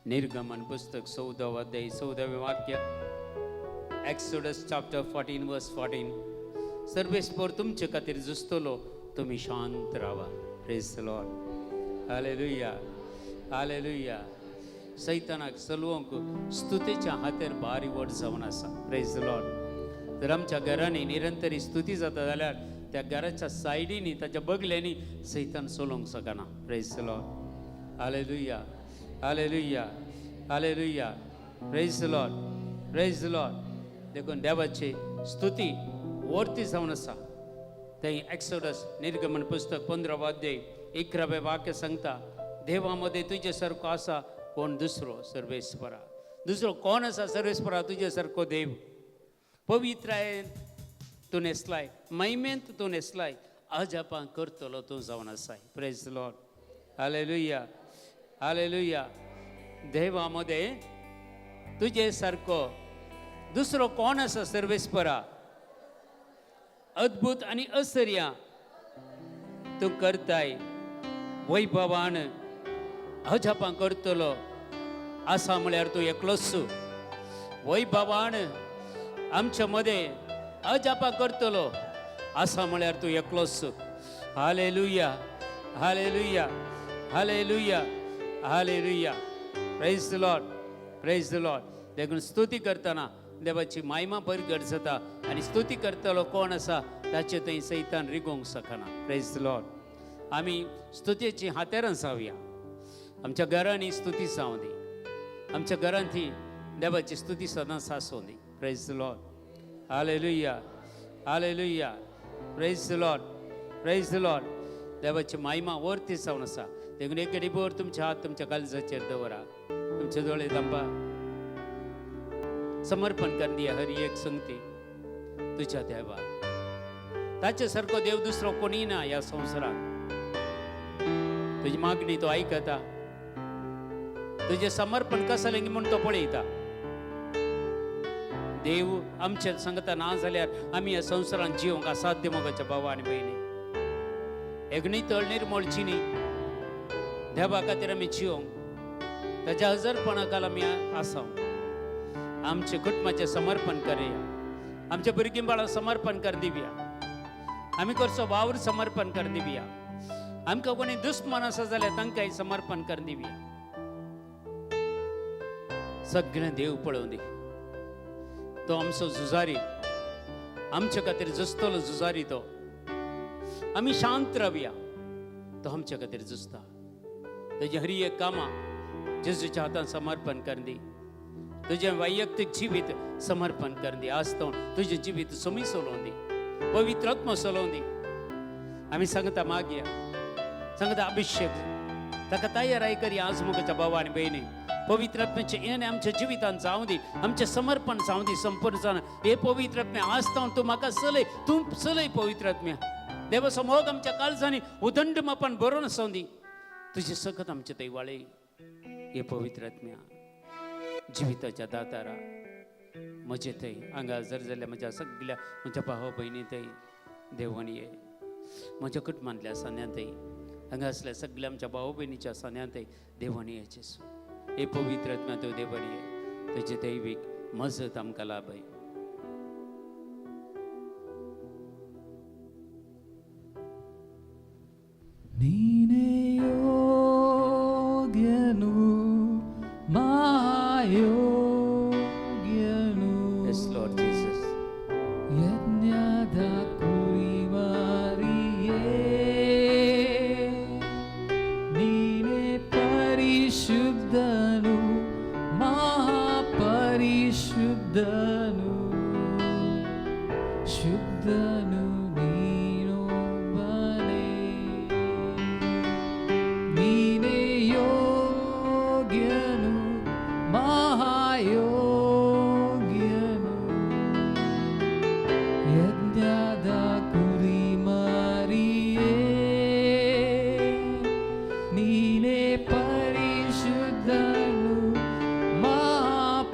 निर्गमन पुस्तक 14वो अध्याय 14वें वाक्य, एक्सोडस चॅप्टर 14 वर्स 14. सर्वेस्पर तुमचे खातीर झुजतलो, तुमी शांत रावा. प्रेज the Lord. Hallelujah, hallelujah. सैतानाक चलोवंक स्तुतीच्या हातेर भारी व्हड जावन आसा. प्रेज the Lord. जर आमच्या घरांनी निरंतरी स्तुती जाता जाल्यार त्या घराच्या सायडींनी, ताच्या बगल्यांनी सैतान चलोवंक शकना. Praise the Lord. Hallelujah, hallelujah, hallelujah. Praise the Lord, praise the Lord. देखून देवाची स्तुती वर्ती जावन आसा. थंय एक्सोडस, निर्गमन पुस्तक 15वो अध्याय 11वें वाक्य सांगता, देवा मदें तुजे सारको आसा कोण दुसरो सर्वेस्परा? दुसरो कोण आसा सर्वेस्परा तुजे सारको देव? पवित्रायेन तूं न्हेसलाय, महिमेंत तूं न्हेसलाय, अजापां करतलो तूं जावन आसाय. प्रेज Lord. Hallelujah, hallelujah. देवा मदें तुजे सारको दुसरो कोण आसा सर्वेस्परा? अद्भुत आनी आश्चर्यां तूं करताय, वैभवान अजापां करतलो आसा म्हळ्यार तूं एकलोच. वैभवान आमच्या मदें अजापां करतलो आसा म्हळ्यार तूं एकलोच. Hallelujah, hallelujah, hallelujah, hallelujah. Praise the Lord, praise the Lord. देखून स्तुती करतना देवाची महिमा परगट जाता आनी स्तुती करतलो कोण आसा ताचे थंय सैतान रिगोवंक शकना. प्रेज the Lord. आमी स्तुतीची हातेरां जावया. आमच्या घरांनी स्तुती जावं दी. आमच्या घरांत ती देवाची स्तुती सदांच आसूं दी. Praise the Lord. Hallelujah, hallelujah. Praise the Lord, praise the Lord. देवाची महिमा वरती जावन आसा. देखून एक घडीभर तुमचे हात तुमच्या काळजाचेर दवरा, तुमचे दोळे धांपा. समर्पण कर दिया हर एक संगती तुझ्या देवा. ताचे सारको देव दुसरो कोणी ना ह्या संवसारात. तुजी मागणी तो आयकता, तुजें समर्पण कसलें म्हूण तो पळयता. देव आमच्या संगता ना जाल्यार आमी ह्या संवसारांत जिवंक असाध्य. मोगाच्या भावा आनी भयणी, एक नितळ निर्मळ जिणी देवा खातीर आमी जिवंक ताच्या हजरपणा खाला आमी आसा. आमच्या कुटुंबाचें समर्पण करया, आमच्या भुरगीं बाळां समर्पण कर दिवया, आमी करचो वावर समर्पण कर दिवया. आमकां कोणी दुस्मान आसा जाल्यार तांकांय समर्पण कर दिवया. सगळें देव पळोवं दी. तो आमचो झुजारी, आमच्या खातीर झुजतलो झुजारी तो. आमी शांत रावया, तो आमच्या खातीर झुजता. तुजें हर एक कामां जेजूच्या हातान समर्पण कर दी. तुजें वैयक्तीक जिवीत समर्पण कर दी. आज तो तुजें जिवीत सोमी चलोवन दी, पवित्र आत्मा चलोवन दी. आमी सांगता मागया, सांगता अभिषेक ताका तयार करी. आज मुखाच्या भावा आनी भयणी, पवित्र आत्म्याचें येणें आमच्या जिवितांत जावं दी, आमचें समर्पण जावं दी संपूर्ण जावन. हे पवित्र आत्म्या, आज तूं म्हाका चलय, तूं चलय पवित्र आत्म्या. देवाचो मोग आमच्या काळजांनी उदंड मापान बरोवन आसूं दी. तुजी सकत आमचे थंय वाळय. हे पवित्र आत्म्या, जिविताच्या दातारा, म्हजे थंय हांगा हजर जाल्ल्या म्हज्या सगल्या म्हज्या भाव भयणी थंय देवान ये. म्हज्या कुटुंबांतल्या सान्यांतय, हांगा आसल्या सगल्या आमच्या भाव भयणीच्या सान्यांतय देवान ये जेसू. हे पवित्र आत्म्या, तूं देवान ये. तुजी दैवीक मजत आमकां लाभय. ನೀನೇ ಯೋಗ್ಯನು, ಮಹಾಯೋಗ್ಯನು. Yes lord Jesus. ಯಜ್ಞದ ಕುರಿಮರಿಯೇ, ನೀನೇ ಪರಿಶುದ್ಧನು, ಮಹಾಪರಿಶುದ್ಧನು, ಶುದ್ಧನು ನೀನೊಬ್ಬನೇ. ನೀನೇ ಯೋಗ್ಯನು, ಮಹಾಯೋಗ್ಯನು, ಯಜ್ಞದ ಕುರಿಮರಿಯೇ, ನೀನೇ ಪರಿಶುದ್ಧನು, ಮಹಾಪರಿಶುದ್ಧನು.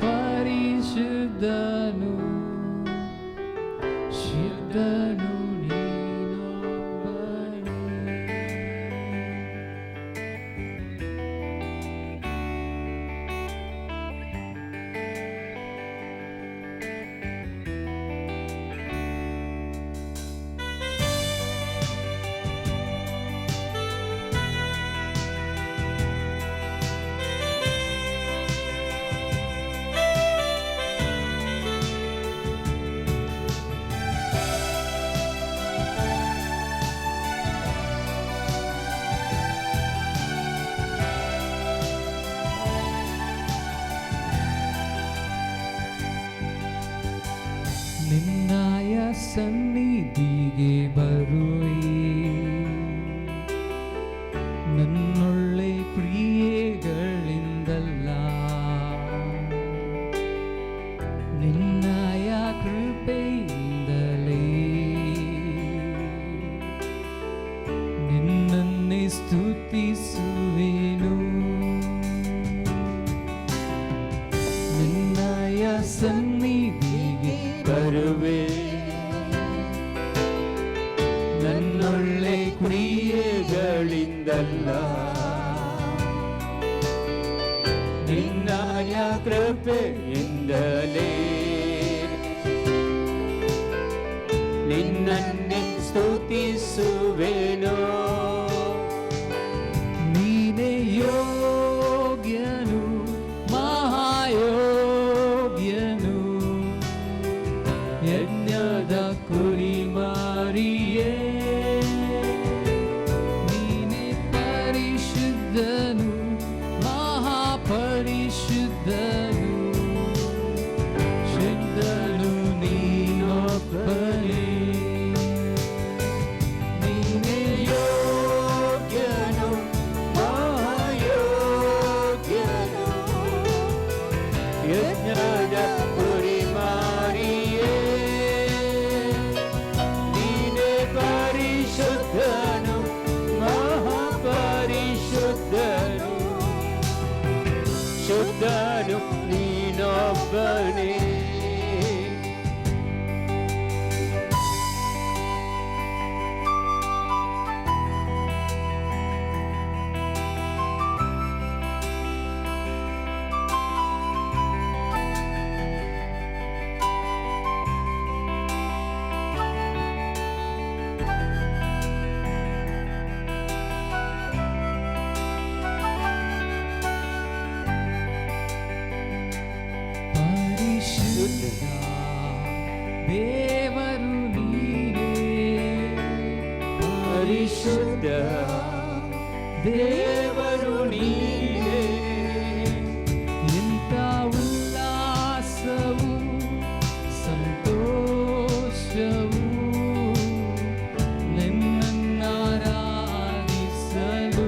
ಸನ್ನಿಧಿಗೆ ಬರುವೆ. ನನ್ನೊಳ್ಳೆ ಕ್ರಿಯೆಗಳಿಂದಲ್ಲ, ನಿನ್ನಯ ಕೃಪೆಯಿಂದಲೇ ನಿನ್ನನ್ನೇ ಸ್ತುತಿಸುವೆನು. ನೀನೇ ಯೋಗ್ಯನು, ಮಹಾಯೋಗ್ಯನು, ಯಜ್ಞದ ಕುರಿಮಾರಿಯೇ. ನೀನೇ ಪರಿಶುದ್ಧನು, ಮಹಾಪರಿಶುದ್ಧನು, ಶುದ್ಧನು ನೀನೊಬ್ಬನೇ. ನೀನೇ ಯೋಗ್ಯನು, ಮಹಾಯೋಗ್ಯನು, ಯಜ್ಞದ ಕುರಿಮಾರಿಯೇ. ನೀನೇ ಪರಿಶುದ್ಧನು, ಮಹಾಪರಿಶುದ್ಧನು, ಶುದ್ಧನು ನೀನೊಬ್ಬನೇ. ಪರಿಶುದ್ಧ ದೇವರು ನೀನೇ, ಪರಿಶುದ್ಧ ದೇವರು ನೀನೇ. ಎಂಥ ಉಲ್ಲಾಸವು, ಸಂತೋಷವು ನಿನ್ನನ್ನಾರಾಧಿಸಲು.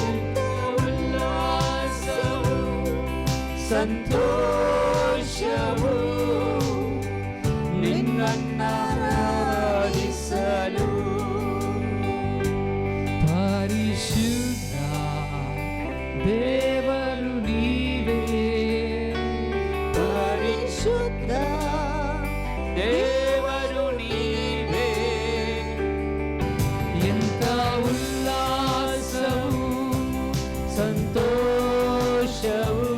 ಎಂಥ ಉಲ್ಲಾಸವು, ಸಂತೋಷವು ನಿನ್ನನ್ನಾರಾಧಿಸಲು. ಪರಿಶುದ್ಧ ದೇವರು ನೀವೇ, ಪರಿಶುದ್ಧ ದೇವರು ನೀವೇ. ಎಂಥ ಉಲ್ಲಾಸವು, ಸಂತೋಷವು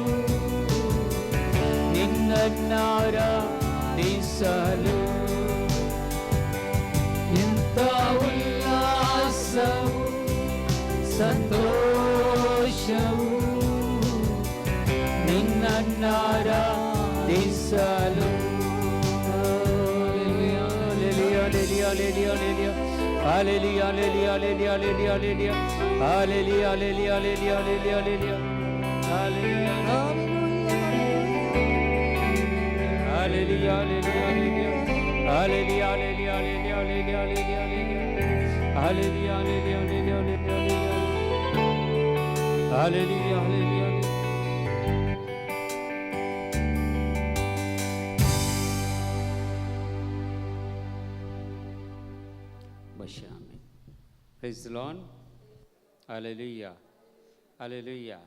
ನಿನ್ನನ್ನಾರಾಧಿಸಲು. ಎಂಥ ಉಲ್ಲಾಸವು, ಸಂತೋಷವು ನಿನ್ನನ್ನಾರಾಧಿಸಲು. Hallelujah, hallelujah, hallelujah, hallelujah, hallelujah, hallelujah, hallelujah, hallelujah, hallelujah, hallelujah, hallelujah, hallelujah, hallelujah, hallelujah, hallelujah, hallelujah, hallelujah, hallelujah, hallelujah. बशा आमी. Praise the Lord. Hallelujah. Hallelujah.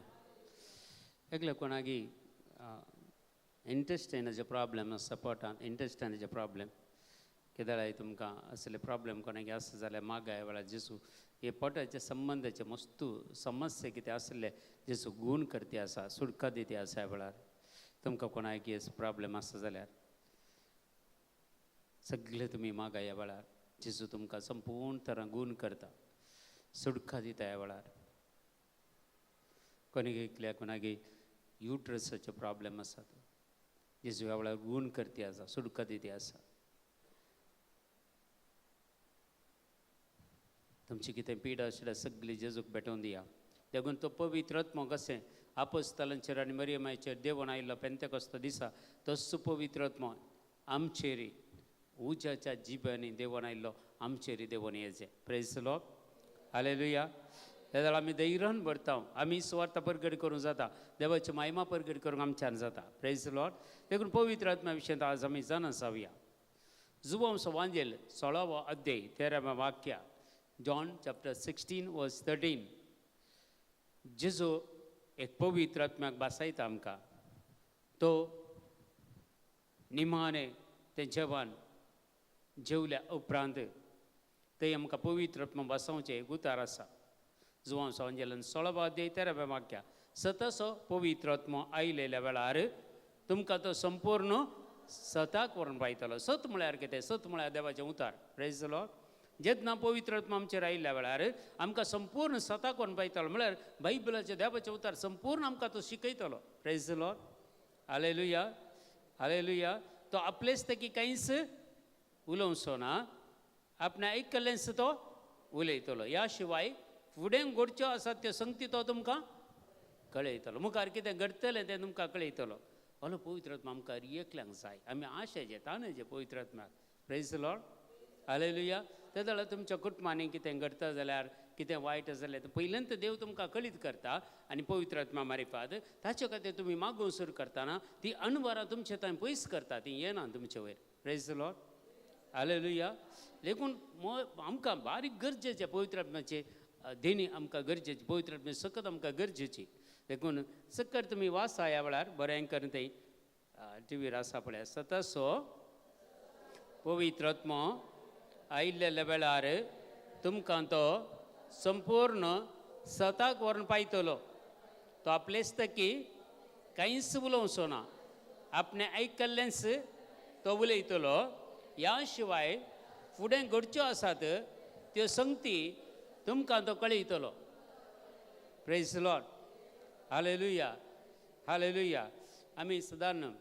एकल्या कोणागी इंटेस्टायनाचे प्रॉब्लेम आसा, पोटान इंटेस्टायनाचे प्रॉब्लेम कित्याक तुमकां असले प्रॉब्लेम कोणाक आसा जाल्यार मागाय वेळार जेजू हे पोटाच्या संबंदाचे मस्तू समस्या कितें आसले जेजू गूण करती आसा, सुटका दिती आसा. ह्या वेळार तुमकां कोणाक प्रॉब्लेम आसा जाल्यार सगळे तुमी मागा. ह्या वेळार जेजू तुमकां संपूर्ण तरां गूण करता, सुटका दिता. ह्या वेळार कोणाक एकल्या कोणाक युट्रसाचे प्रॉब्लेम आसात, जेजू ह्या वेळार गूण करती आसा, सुटका दिती आसा. तुमची कितें पिडा आशिल्ल्या सगळी जेजूक भेटोवन दिया. देखून तो पवित्र आत्मो कशें आपोस्तालांचेर आनी मरियमायचेर देवून आयिल्लो पेंतेकोस्त दिसा, तसो पवित्र आत्मो आमचेर उज्याच्या जिब्यांनी देवून आयिल्लो आमचेर देवून येचें. Praise Lord. हालेलुया. तेन्ना आमी धैर्यान भरता, आमी सुवार्थ परगट करूंक जाता, देवाची महिमा परगट करूंक आमच्यान जाता. Praise Lord. देखून पवित्र आत्म्या विशयांत आज आमी जाणा जावया. जुवांव वांजेल 16वो अध्याय 13व्या वाक्या, John chapter 16 verse 13. जेजू एक पवित्र आत्म्याक भासायता आमकां. तो निमाणें तें जेवण जेवल्या उपरांत थंय आमकां पवित्र आत्मो बसोवचें एक उतार आसा. जुवांव सांजेल्यान 16 अध्याय 13व्या वाक्या, सतसो पवित्र आत्मो आयलेल्या वेळार तुमकां तो संपूर्ण सताक व्हरून पायतलो. सत म्हळ्यार कितें? सत म्हळ्यार देवाचें उतार. Praise the Lord. जेन्ना पवित्र आत्मो आमचेर आयिल्ल्या वेळार आमकां संपूर्ण सताक व्हरून पायतलो, म्हळ्यार बायबलाचें देवाचें उतार संपूर्ण आमकां तो शिकयतलो. Praise the Lord. Hallelujah, hallelujah. तो आपलेच तकी कांयच उलोवचो ना, आपणें आयकल्लेंच तो उलयतलो. ह्या शिवाय फुडें घडच्यो आसात त्यो संगती तो तुमकां कळयतलो. मुखार कितें घडटलें तें तुमकां कळयतलो. हलो पवित्र आत्मा आमकां एकल्यांक जाय. आमी आशेचे ताणेचे पवित्र आत्म्याक. Praise the Lord. Hallelujah. ते जाल्यार तुमच्या कुटुंबांनी कितें घडटा जाल्यार, कितें वायट जाल्यार पयल्यान देव तुमकां कळीत करता आनी पवित्र आत्मा मारिफात ताचे खातीर तुमी मागून सुरू करतना ती अणवरां तुमचे थंय पयस करता, ती येना तुमचे वयर. Praise the Lord. Hallelujah. देखून आमकां बारीक गरजेचें पवित्र आत्म्याचें देणी आमकां गरजेची, पवित्र आत्म्याची सकत आमकां गरजेची. देखून सक्कर तुमी वाचा ह्या वेळार बरें करून थंय टिवीर आसा पळय. सतसो पवित्र आत्मो आयिल्ल्या वेळार तुमकां तो संपूर्ण सताक व्हरून पायतलो. तो आपलेच तकी कांयच उलोवचो ना, आपणें आयकल्लेंच तो उलयतलो. ह्या शिवाय फुडें घडच्यो आसात त्यो संगती तुमकां तो कळयतलो. Praise the Lord. Hallelujah, hallelujah. आमी सदां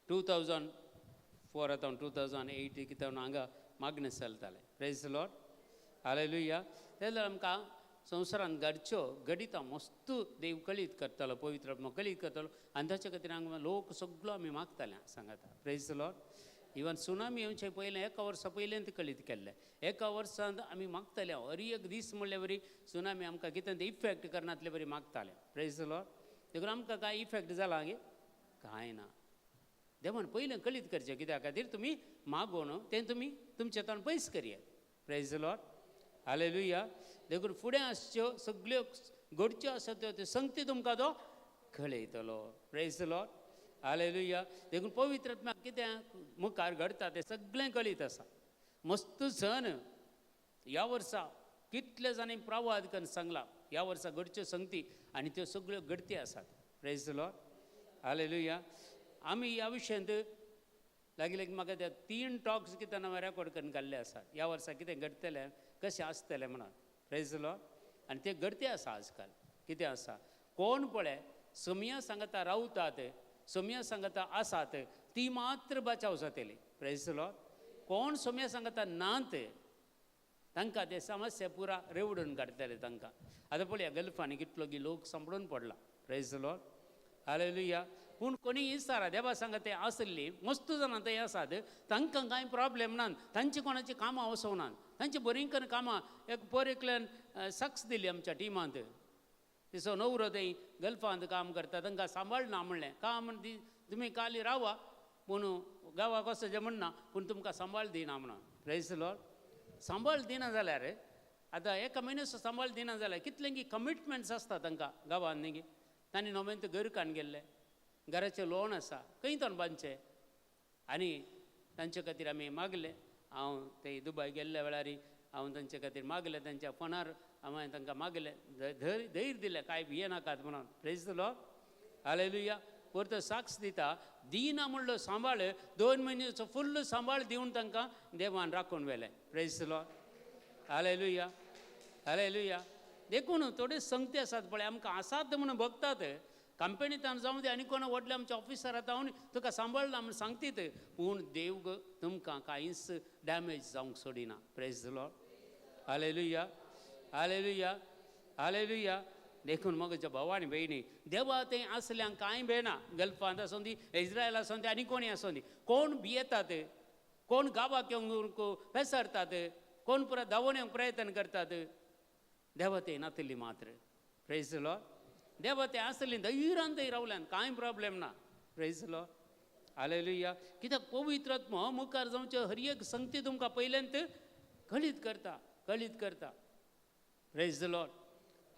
2004 आतां 2008 कितें हांगा मागणें चलतालें. Praise the Lord. Hallelujah. तेन्ना आमकां संवसारांत घडच्यो घडितां मस्त देव कळीत करतालो, पवित्र आत्मो कळीत करतालो आनी ताचे खातीर हांगा लोक सगळो आमी मागताले सांगता. Praise the Lord. Even tsunami येवचे पयलें एका वर्सा पयलें कळीत केल्लें. एका वर्सांत आमी मागताले हर एक दीस म्हणल्यार बरी सुनामी आमकां कितें तें इफेक्ट करनातले बरी मागताले. Praise the Lord. देखून आमकां कांय इफेक्ट जाला गे? कांय ना. देवान पयलें कळीत करचें कित्या खातीर तुमी मागोवन तें तुमी तुमच्या तोंड पयस करयात. Praise the Lord. Hallelujah. देखून फुडें आसच्यो सगळ्यो घडच्यो आसा त्यो संगती तुमकां तो कळयतलो. Praise the Lord. Hallelujah. देखून पवित्र आत्मा कितें मुखार घडटा तें सगळें कळीत आसा. मस्त जण ह्या वर्सा कितले जाणांनी प्रवाद करून सांगला ह्या वर्सा घडच्यो संगती आनी त्यो सगळ्यो घडती आसात. Praise the Lord. Hallelujah. आमी ह्या विशयांत लागीं लागीं म्हाका त्या 3 टॉक्स कितें हांवें रेकॉर्ड करून घाल्ले आसात ह्या वर्सा कितें घडटलें कशें आसतलें म्हणून. Praise the Lord. आनी तें घडते आसा आजकाल. कितें आसा कोण पळय सोमया सांगता रावतात, सोमया सांगता आसात, ती मात्र बचाव जातली. Praise the Lord. कोण सोमया सांगता नात तांकां ते समस्या पुरा रेवडून काडटले तांकां. आतां पळया गल्फांनी कितलो की लोक सांपडून पडला. Praise the Lord. Hallelujah. पूण कोणी इसारा देवा सांगता ते आसली मस्त जाणां थंय आसात, तांकां कांय प्रॉब्लेम ना, तांची कोणाची कामां वसोवनात, तांची बरीं करून कामां. एक पोर एकल्यान सक्स दिली आमच्या टिमांत, तिचो नवरो थंय गल्फांत काम करता, तांकां सांबाळना म्हणलें काम म्हण ती तुमी काली रावा पूण गांवाक वचचें म्हणना पूण तुमकां सांबाळ दिना म्हणून. Praise the Lord. सांबाळ दिना जाल्यार आतां एका म्हयन्याचो सांबाळ दिना जाल्यार कितले की कमिटमेंट्स आसता तांकां गांवांत न्ही. तांणी नोवेंत घर काडून गेल्लें, घराचें लोन आसा, खंय तोंड बांदचें. आनी तांचे खातीर आमी मागलें. हांव ते दुबय गेल्ल्या वेळार हांव तांचे खातीर मागलें, तांच्या फोनार हांवें तांकां मागलें, धैर्य दिलें कांय भियेनाकात म्हणून. Praise the Lord. Hallelujah. परतो साक्ष दिता दिना म्हणलो सांबाळ 2 म्हयन्याचो फुल्ल सांबाळ दिवन तांकां देवान राखून व्हेलें. Praise the Lord. Hallelujah, hallelujah. देखून थोडे संगती आसात पळय आमकां आसात म्हणून भोगतात. कंपनींत जावं दी आनी कोण व्हडले आमच्या ऑफिसर आतां तुका सांबाळना म्हूण सांगतीत, पूण देव तुमकां कांयच डॅमेज जावंक सोडिना. Praise the Lord. Hallelujah, hallelujah, hallelujah. देखून म्हज्या भाव आनी भयणी देवा थंय आसल्यांक कांय भियेना. गल्फांत आसूं दी, इस्रायल आसूं दी, आनी कोणी आसूं दी, कोण भियेतात, कोण गांवाक येवंक पेसरतात, कोण पुरा धांवून येवंक प्रयत्न करतात, देवा थंय नातली मात्र. Praise the Lord. देवा थंय आसली धैर्यान थंय रावल्यान कांय प्रॉब्लेम ना. Praise the Lord. Hallelujah. कित्याक पवित्र आत्मो मुखार जावचे हर एक संगती तुमकां पयल्यान कळीत करता, कळीत करता. Praise the Lord.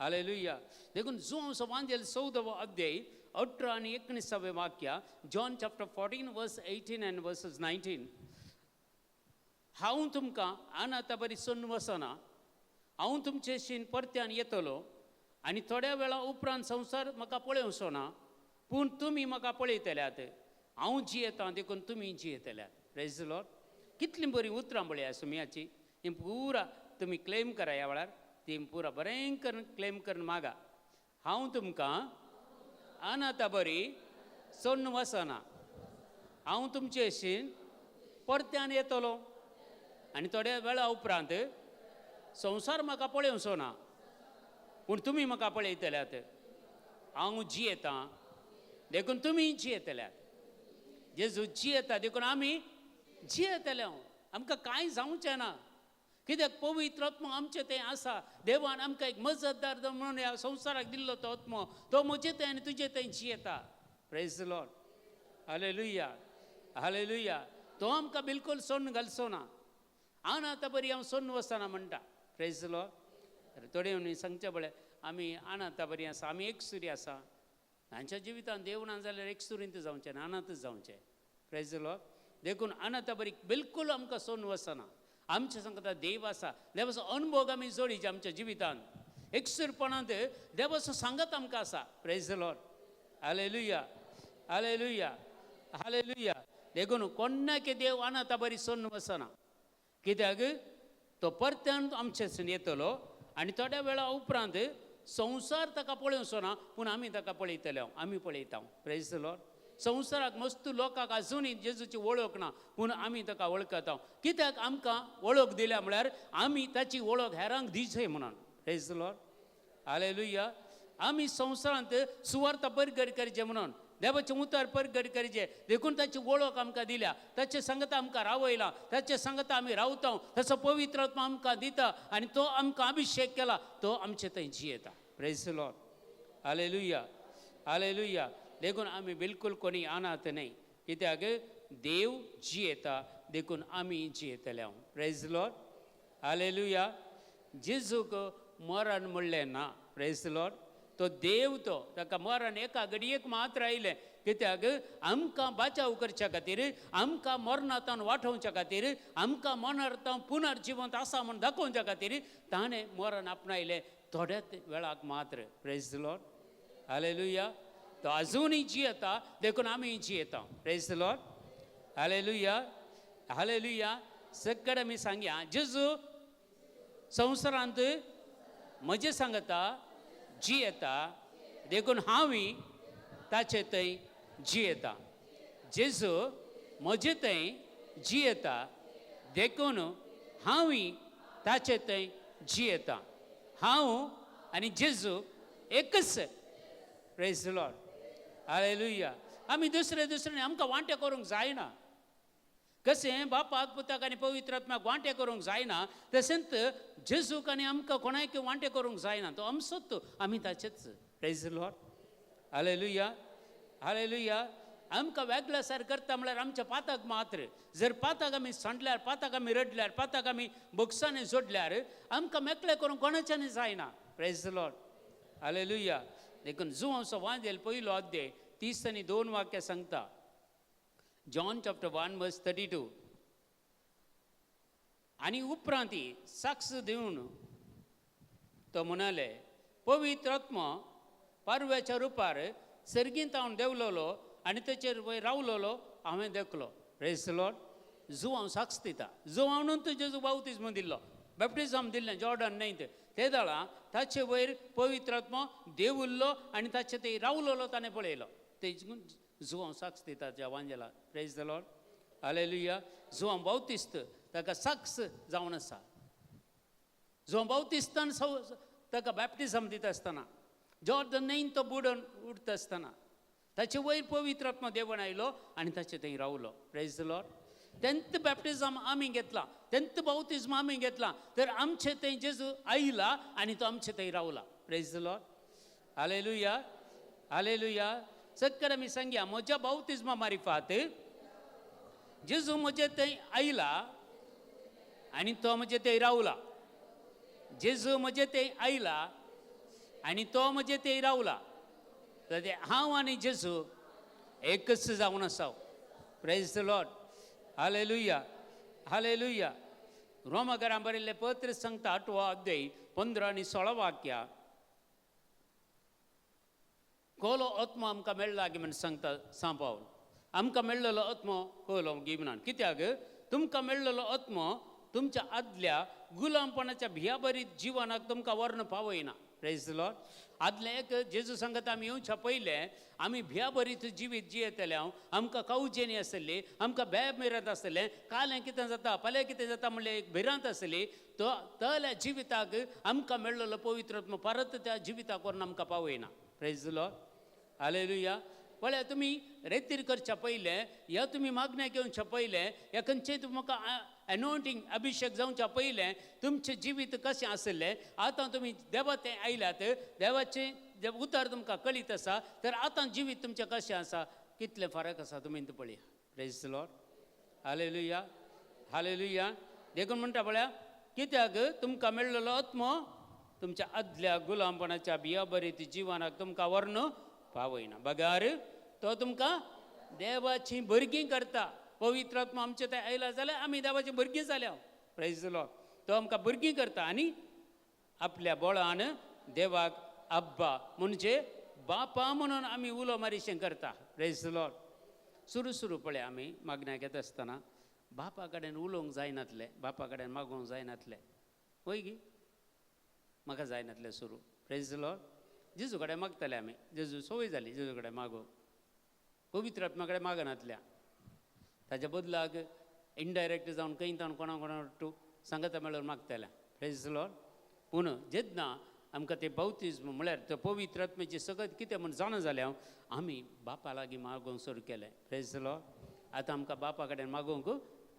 हालेलुया. देखून जुवांव वांजेल 14वो अध्याय 18 आनी 19वें वाक्य, John chapter 14 verse 18 and verses 19. हांव तुमकां अनाथा बरी सोडून वचना, हांव तुमचे परत्यान येतलो आनी थोड्या वेळा उपरांत संवसार म्हाका पळोवचो ना, पूण तुमी म्हाका पळयतल्यात. हांव जियेतां देखून तुमी जियेतल्यात. Praise the Lord. कितलीं बरीं उतरां पळया सुमयाची, ही पुरा तुमी क्लेम करा ह्या वेळार, ती पुरा बरें करून क्लेम करून मागा. हांव तुमकां अनाथा बरी सोडून वचना, हांव तुमचे शीन परत्यान येतलो आनी थोड्या वेळा उपरांत संवसार म्हाका पळोवचो ना, पूण तुमी म्हाका पळयतल्यात. हांव जियेतां देखून तुमी जियेतल्यात. जेजू जियेता देखून आमी जियेतले. आमकां कांय जावचें ना, कित्याक पवित्र आत्मो आमचें तें आसा. देवान आमकां एक मजतदार म्हणून ह्या संवसाराक दिल्लो तो आत्मो, तो म्हजे थंय आनी तुजे थंय जियेता. Praise the Lord. Hallelujah, hallelujah. तो आमकां बिलकूल सोडून घालचो ना. अनाथा बरी हांव सोडून वचना म्हणटा. Praise the Lord. थोडे सांगचें पळय, आमी अनाथा बरी आसा, आमी एकसुरी आसा. हांच्या जिवितांत देव ना जाल्यार एकसुरींत जावचें ना, अनाथच जावचें. Praise the Lord. देखून अनाथा बरी बिलकूल आमकां सोडून वचना. आमचे सांगता देव आसा, देवाचो अनुभव आमी जोडीचे आमच्या जिवितांत. एकसुरपणांत देवाचो सांगत आमकां आसा. Praise the Lord. Hallelujah, hallelujah, hallelujah. देखून कोणाक देव अनाथा बरी सोडून वचना, कित्याक तो परत्यान आमचे येतलो आनी थोड्या वेळा उपरांत संवसार ताका पळोवचो ना, पूण आमी ताका पळयतले, आमी पळयता. Praise the Lord. संवसाराक मस्त लोकांक आजुनूय जेजूची वळख ना, पूण आमी ताका वळखता, कित्याक आमकां वळख दिल्या म्हळ्यार आमी ताची वळख हेरांक दिवचे म्हणून. Praise the Lord. Hallelujah. आमी संवसारांत सुवार्थ परगट करचे म्हणून, देवाचें उतर परगट करचें, देखून ताची वळख आमकां दिल्या, ताचे सांगता आमकां रावयला, ताचे सांगता आमी रावता, ताचो पवित्र आत्मा आमकां दिता आनी तो आमकां अभिशेक केला, तो आमचे थंय जियेता. Praise the Lord. Hallelujah, hallelujah. देखून आमी बिलकूल कोणी अनाथ न्हय, कित्याक देव जियेता देखून आमी जियेतले. Praise the Lord. Hallelujah. जेजूक मरण म्हणलें ना. Praise the Lord. तो देव, तो ताका मरण एका घडयेक मात्र आयलें, कित्याक आमकां बाचाव करच्या खातीर, आमकां मरणांतल्यान वाटोवच्या खातीर, आमकां मरणांतल्यान पुनर्जिवंत आसा म्हूण दाखोवच्या खातीर ताणें मरण आपणायलें थोड्याच वेळाक मात्र. Praise the Lord. Hallelujah. तो अजुनूय जियेता देखून आमी जियेता. Praise the Lord. Hallelujah, hallelujah. सगळे आमी सांगया, जेजू संवसारांत म्हजें सांगता जियेता देखून हांवूय ताचे थंय जियेता. जेजू म्हजे थंय जियेता देखून हांवूय ताचे थंय जियेता. हांव आनी जेजू एकच. Praise the Lord. Hallelujah. आमी दुसरे दुसरे आमकां वांटे करूंक जायना. कशें बापाक पुताक आनी पवित्र आत्म्याक वांटे करूंक जायना, तशेंच जेजूक आनी आमकां कोणाक वांटे करूंक जायना. तो आमचोच, आमी ताचेच. Praise the Lord. Hallelujah, hallelujah. आमकां वेगळ्या सार करता म्हळ्यार आमच्या पाताक मात्र. जर पाताक आमी सांडल्यार, पाताक आमी रडल्यार, पाताक आमी बोक्सांनी जोडल्यार आमकां मेकळे करूंक कोणाच्यानी जायना. Praise the Lord. Hallelujah. देखून जुवांचो वांजेल पयलो अध्याय 30 आनी 2 वाक्य सांगता. John chapter 1 verse 32. आनी उपरांती साक्ष दिवन तो म्हणाले, पवित्र आत्मो पारव्याच्या रुपार सर्गींत हांव देंवलोलो आनी तेचेर वयर रावलोलो हांवें देखलो. Praise the Lord. जुवांव साक्ष दिता. जुवांव न्हू जेजू बावतिज्म दिल्लो, बॅप्टिजम दिल्लें जॉर्डन न्हंयत, ते दळा ताचे वयर पवित्र आत्मो देंवुल्लो आनी ताचे ते रावलोलो ताणें पळयलो. ते जुवांव साक्ष दिता त्या वांजेला. Praise the Lord. Hallelujah. Joao बावतिस्त ताका साक्ष जावन आसा. जुवांव बावतिस्तान ताका बॅप्टिजम दिता आसतना, जॉर्डन न्हंयन तो बुडोवन उडता आसतना ताचे वयर पवित्र आत्मो देवण आयलो आनी ताचे थंय रावलो. Praise the Lord. तेंत बॅप्टिजम आमी घेतला, तेंत बावतिज्म आमी घेतला, तर आमचे थंय जेजू आयला आनी तो आमचे थंय रावला. Praise the Lord. Hallelujah, hallelujah. सक्कर आमी सांगया, म्हज्या बावतिज्मा मारिफात जेजू म्हजे थंय आयला आनी तो म्हजे थंय रावला. जेजू म्हजे थंय आयला आनी तो म्हजे ते रावला. तर हांव आनी जेजू एकच जावन आसा. Praise the Lord. Hallelujah, hallelujah. रोमाकरां बरयल्लें पत्र सांगता 8वो अध्याय 15 आनी 16 वाक्या, कोलो आत्मो आमकां मेळ्ळा गी म्हण सांगता सांव पावल. आमकां मेळ्ळलो आत्मो कोलो गी म्हणान, कित्याक तुमकां मेळ्ळलो आत्मो तुमच्या आदल्या गुलामपणाच्या भियाभरीत जिवनाक तुमकां वर्ण पावयना. Praise the Lord. आदलें एक जेजू सांगता आमी येवच्या पयलें आमी भियाभरीत जिवीत जियेतले, हांव आमकां कावजेनी आसली, आमकां भॅ भिरांत आसलें, कालें कितें जाता फाल्यां कितें जाता म्हणलें एक भिरांत आसली. तो तल्या जिविताक आमकां मेळ्ळलो पवित्र आत्मो परत त्या जिविताक व्हरून आमकां पावयना. Praise the Lord. Hallelujah. पळया तुमी रेतीर करच्या पयलें या तुमी मागण्या घेवच्या पयलें या खंयचें तुमकां एनोयंटींग अभिशेक जावच्या पयलें तुमचें जिवीत कशें आसलें, आतां तुमी देवा तें आयल्यात, देवाचें उतर तुमकां कळीत आसा, तर आतां जिवीत तुमचें कशें आसा, कितलें फरक आसा तुमी पळया. Praise the Lord. Hallelujah, hallelujah. देखून म्हणटा पळया, कित्याक तुमकां मेळ्ळलो आत्मो तुमच्या आदल्या गुलामपणाच्या भियाभरीत जिवनाक तुमकां वर्ण पावयना, बगार तो तुमकां देवाची भुरगीं करता. पवित्र आत्मो आमचे थंय आयला जाल्यार आमी देवाची भुरगीं जाल्या. Praise the Lord. तो आमकां भुरगीं करता आनी आपल्या बोळान देवाक अब्बा म्हणजे बापा म्हणून आमी उलो मारीशें करता. Praise the Lord. सुरू सुरू पळय आमी मागण्या घेता आसतना बापा कडेन उलोवंक जायनातलें, बापा कडेन मागोवंक जायनातलें, वय गी म्हाका जायनातलें सुरू. Praise the Lord. जेजू कडेन मागताले आमी, जेजू संवय जाली जेजू कडेन मागोवंक, पवित्र आत्मा कडेन मागनातल्या. ताच्या बदलाक इनडायरेक्ट जावन खंय तावन कोणा कोणा तूं सांगता मेळून मागताल्या. Praise the Lord. पूण जेन्ना आमकां तें बाप्तिज्म म्हळ्यार तो पवित्र आत्म्याची सगळें कितें म्हूण जाणा जालें, आमी बापा लागीं मागोवंक सुरू केलें. Praise the Lord. आतां आमकां बापा कडेन मागोवंक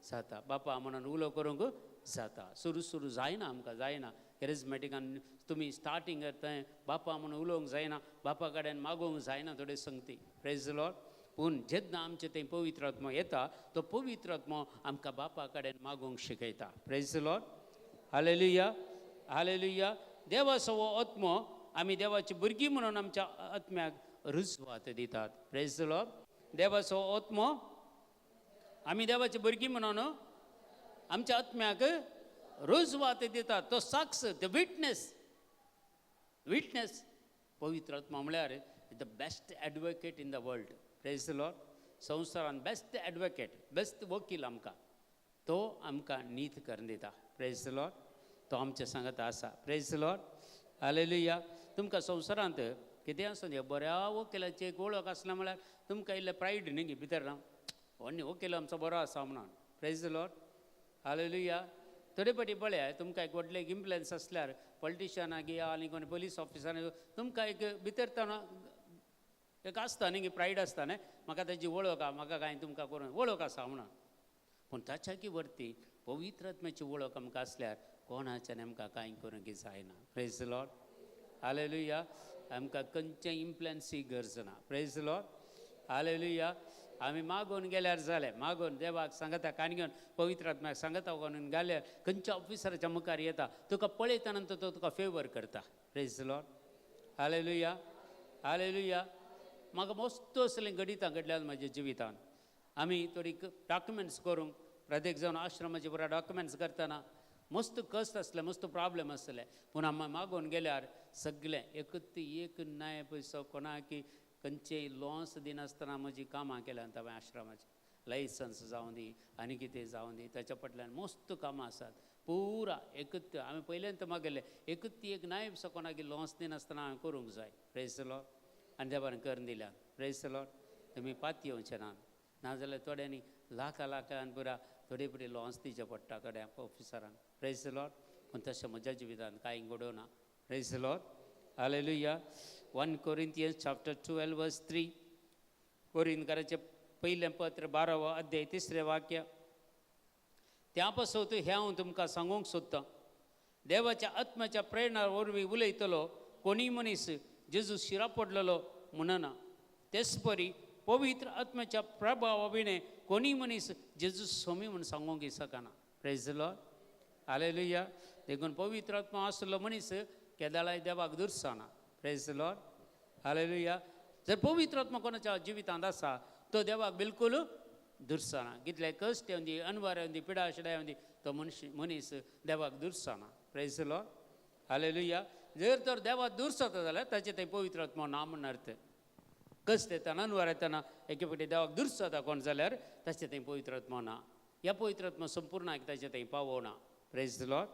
जाता, बापा म्हणून उलो करूंक जाता. सुरू सुरू जायना आमकां, जायना कॅरिजमॅटिकान तुमी स्टार्टींग थंय बापा म्हणून उलोवंक जायना, बापा कडेन मागोवंक जायना थोडे संगती. Praise the Lord. पूण जेन्ना आमचें थंय पवित्र आत्मो येता तो पवित्र आत्मो आमकां बापा कडेन मागोवंक शिकयता. Praise the Lord. Hallelujah, hallelujah. देवाचो हो आत्मो आमी देवाची भुरगीं म्हणून आमच्या आत्म्याक रुजवात दितात. Praise the Lord. देवाचो आत्मो आमी देवाची भुरगीं म्हणून आमच्या आत्म्याक रुजवात दितात. तो साक्ष, the witness, witness. पवित्र आत्मा म्हळ्यार the best advocate in the world. Praise the Lord. संवसारान बेस्ट एडवोकेट, बेस्ट वकील आमकां, तो आमकां नीत करून दिता. Praise the Lord. तो आमच्या सांगता आसा. Praise the Lord. Hallelujah. तुमकां संवसारांत कितें आसूं दी, बऱ्या वकिलाची एक वळख आसला म्हळ्यार तुमकां इल्लें प्रायड न्ही गी भितर राव, व्हडली वकील आमचो बरो आसा म्हणून. Praise the Lord. Hallelujah. थोडे फावटी पळया तुमकां एक व्हडलें इन्फ्लुएन्स आसल्यार पॉलिटिशियनाक या आनी कोण पोलीस ऑफिसराक तुमकां एक भितर एक आसता न्ही प्रायड आसता न्ही, म्हाका ताजी वळख आहा, म्हाका कांय तुमकां करून वळख आसा म्हणून. पूण ताच्याकी वरती पवित्र आत्म्याची वळख आमकां आसल्यार कोणाच्यान आमकां कांय करूंक जायना. Praise the Lord. Hallelujah. आमकां खंयचें इन्फ्लुएन्सी गरज ना. Praise the Lord. Hallelujah. आमी मागून गेल्यार जालें, मागून देवाक सांगता कान घेवन पवित्र आत्म्याक सांगता म्हणून गेल्यार खंयच्या ऑफिसराच्या मुखार येता, तुका पळयता नंतर तो तुका फेवर करता. Praise the Lord. Hallelujah, hallelujah. म्हाका मस्त असलें घडितां घडल्यात म्हज्या जिवितान. आमी थोडी डॉक्युमेंट्स करूंक प्रत्येक जावन आश्रमाचे पुरा डॉक्युमेंट्स करतना मस्त कश्ट आसले, मस्त प्रॉब्लेम आसले, पूण आमी मागून गेल्यार सगळें एकूच एक नाय पयसो कोणाकी खंयचेय लॉस दिनासतना म्हजी कामां केल्यात हांवें आश्रमाचें. लायसन्स जावं दी आनी कितें जावं दी, ताच्या फाटल्यान मस्त कामां आसात पुरा. एकूच हांवें पयल्यान मागयलें एकूच एक नाय पयसो कोणाकी लॉस दिनासतना हांवें करूंक जाय. Praise the Lord. आनी देवान करून दिल्या. Praise the Lord. तुमी पातयेवचें ना, नाजाल्यार थोड्यांनी लाखां लाखान पुरा थोडे थोडे लॉस दिवचें पडटा थोड्या ऑफिसरांक. Praise the Lord. पूण तशें म्हज्या जिवितांत कांय घडोवना. Praise the Lord. Hallelujah. 1 Corinthians chapter 12 verse 3. कोरिंथकाराचें पयलें पत्र 12वो अध्याय 3 वाक्य. त्या पासत हें हांव तुमकां सांगूंक सोदतां, देवाच्या आत्म्याच्या प्रेरणा वरवीं उलयतलो कोणीय मनीस जेजू शिरा पडलेलो म्हणना, तेच परी पवित्र आत्म्याच्या प्रभावा विणें कोणीय मनीस जेजू स्वामी म्हूण सांगूंक शकना. Praise the Lord. Hallelujah. देखून पवित्र आत्मा आसलो मनीस केदाळाय देवाक दुरसाना. प्रेज लॉर्ड, हालेलुया. जर पवित्र आत्मा कोणाच्या जिवितांत आसा तो देवाक बिलकूल दुरसना. कितले कश्ट येवन दी, अनवार येवन दी, पिडा शिडा येवन दी, तो मनीस देवाक दुरसना. प्रेज लॉर्ड, हालेलुया. जर तर देवाक दुरसता जाल्यार ताचें थंय पवित्र आत्मा ना म्हण अर्थ. कश्ट येतना, अनवार येतना एके फावटी देवाक दुरसता कोण जाल्यार ताचें थंय पवित्र आत्मा ना. ह्या पवित्र आत्मा संपूर्ण ताचें थंय पावोना. प्रेज लॉर्ड,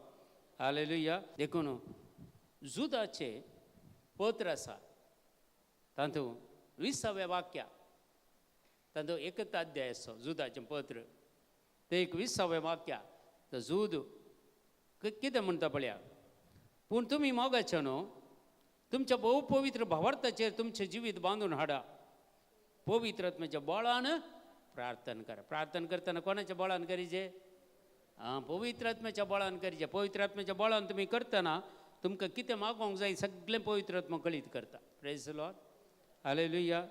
हालेलुया. देखून जुदाचें पत्र आसा तातूंत 20व्या वाक्या, तातूंत एकच अध्याय आसा जुदाचें पत्र, तें एक 20व्या वाक्या. तो जूद कितें म्हणटा पळया, पूण तुमी मोगाचे न्हू तुमच्या भोव पवित्र भावार्थाचेर तुमचें जिवीत बांदून हाडा, पवित्र आत्म्याच्या बळान प्रार्थना करा. प्रार्थना करतना कोणाच्या बळान करीजे? आं, पवित्र आत्म्याच्या बळान करीजे. पवित्र आत्म्याच्या बळान तुमी करतना तुमकां कितें मागोवंक जाय सगळें पवित्र आत्मा कळीत करता. प्रेज लॉर्ड, हालेलुया.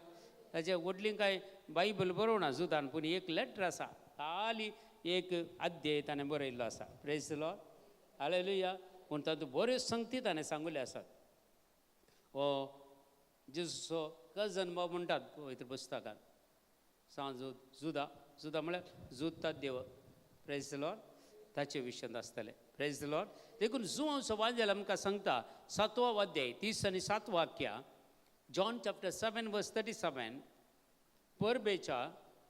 ताचे व्हडली कांय बायबल बरोवना जुदान, पूण एक लेटर आसा, खाली एक अध्याय ताणें बरयल्लो आसा. प्रेज लॉर्ड, हालेलुया. पूण तातूंत बऱ्यो संगती ताणें सांगुल्यो आसात. हो जेजूचो कजन बाब म्हणटात पवित्र पुस्तकांत, सांग जुदा, जुदा म्हळ्यार जुद देव. प्रेज लॉर्ड, ताचे विशयांत आसतले. प्रेज लॉर्ड. देखून जुवांचो वांजेल आमकां सांगता 7वो अध्याय 30 आनी 7 वाक्या, जॉन चॅप्टर 7 वर्स 37, परबेच्या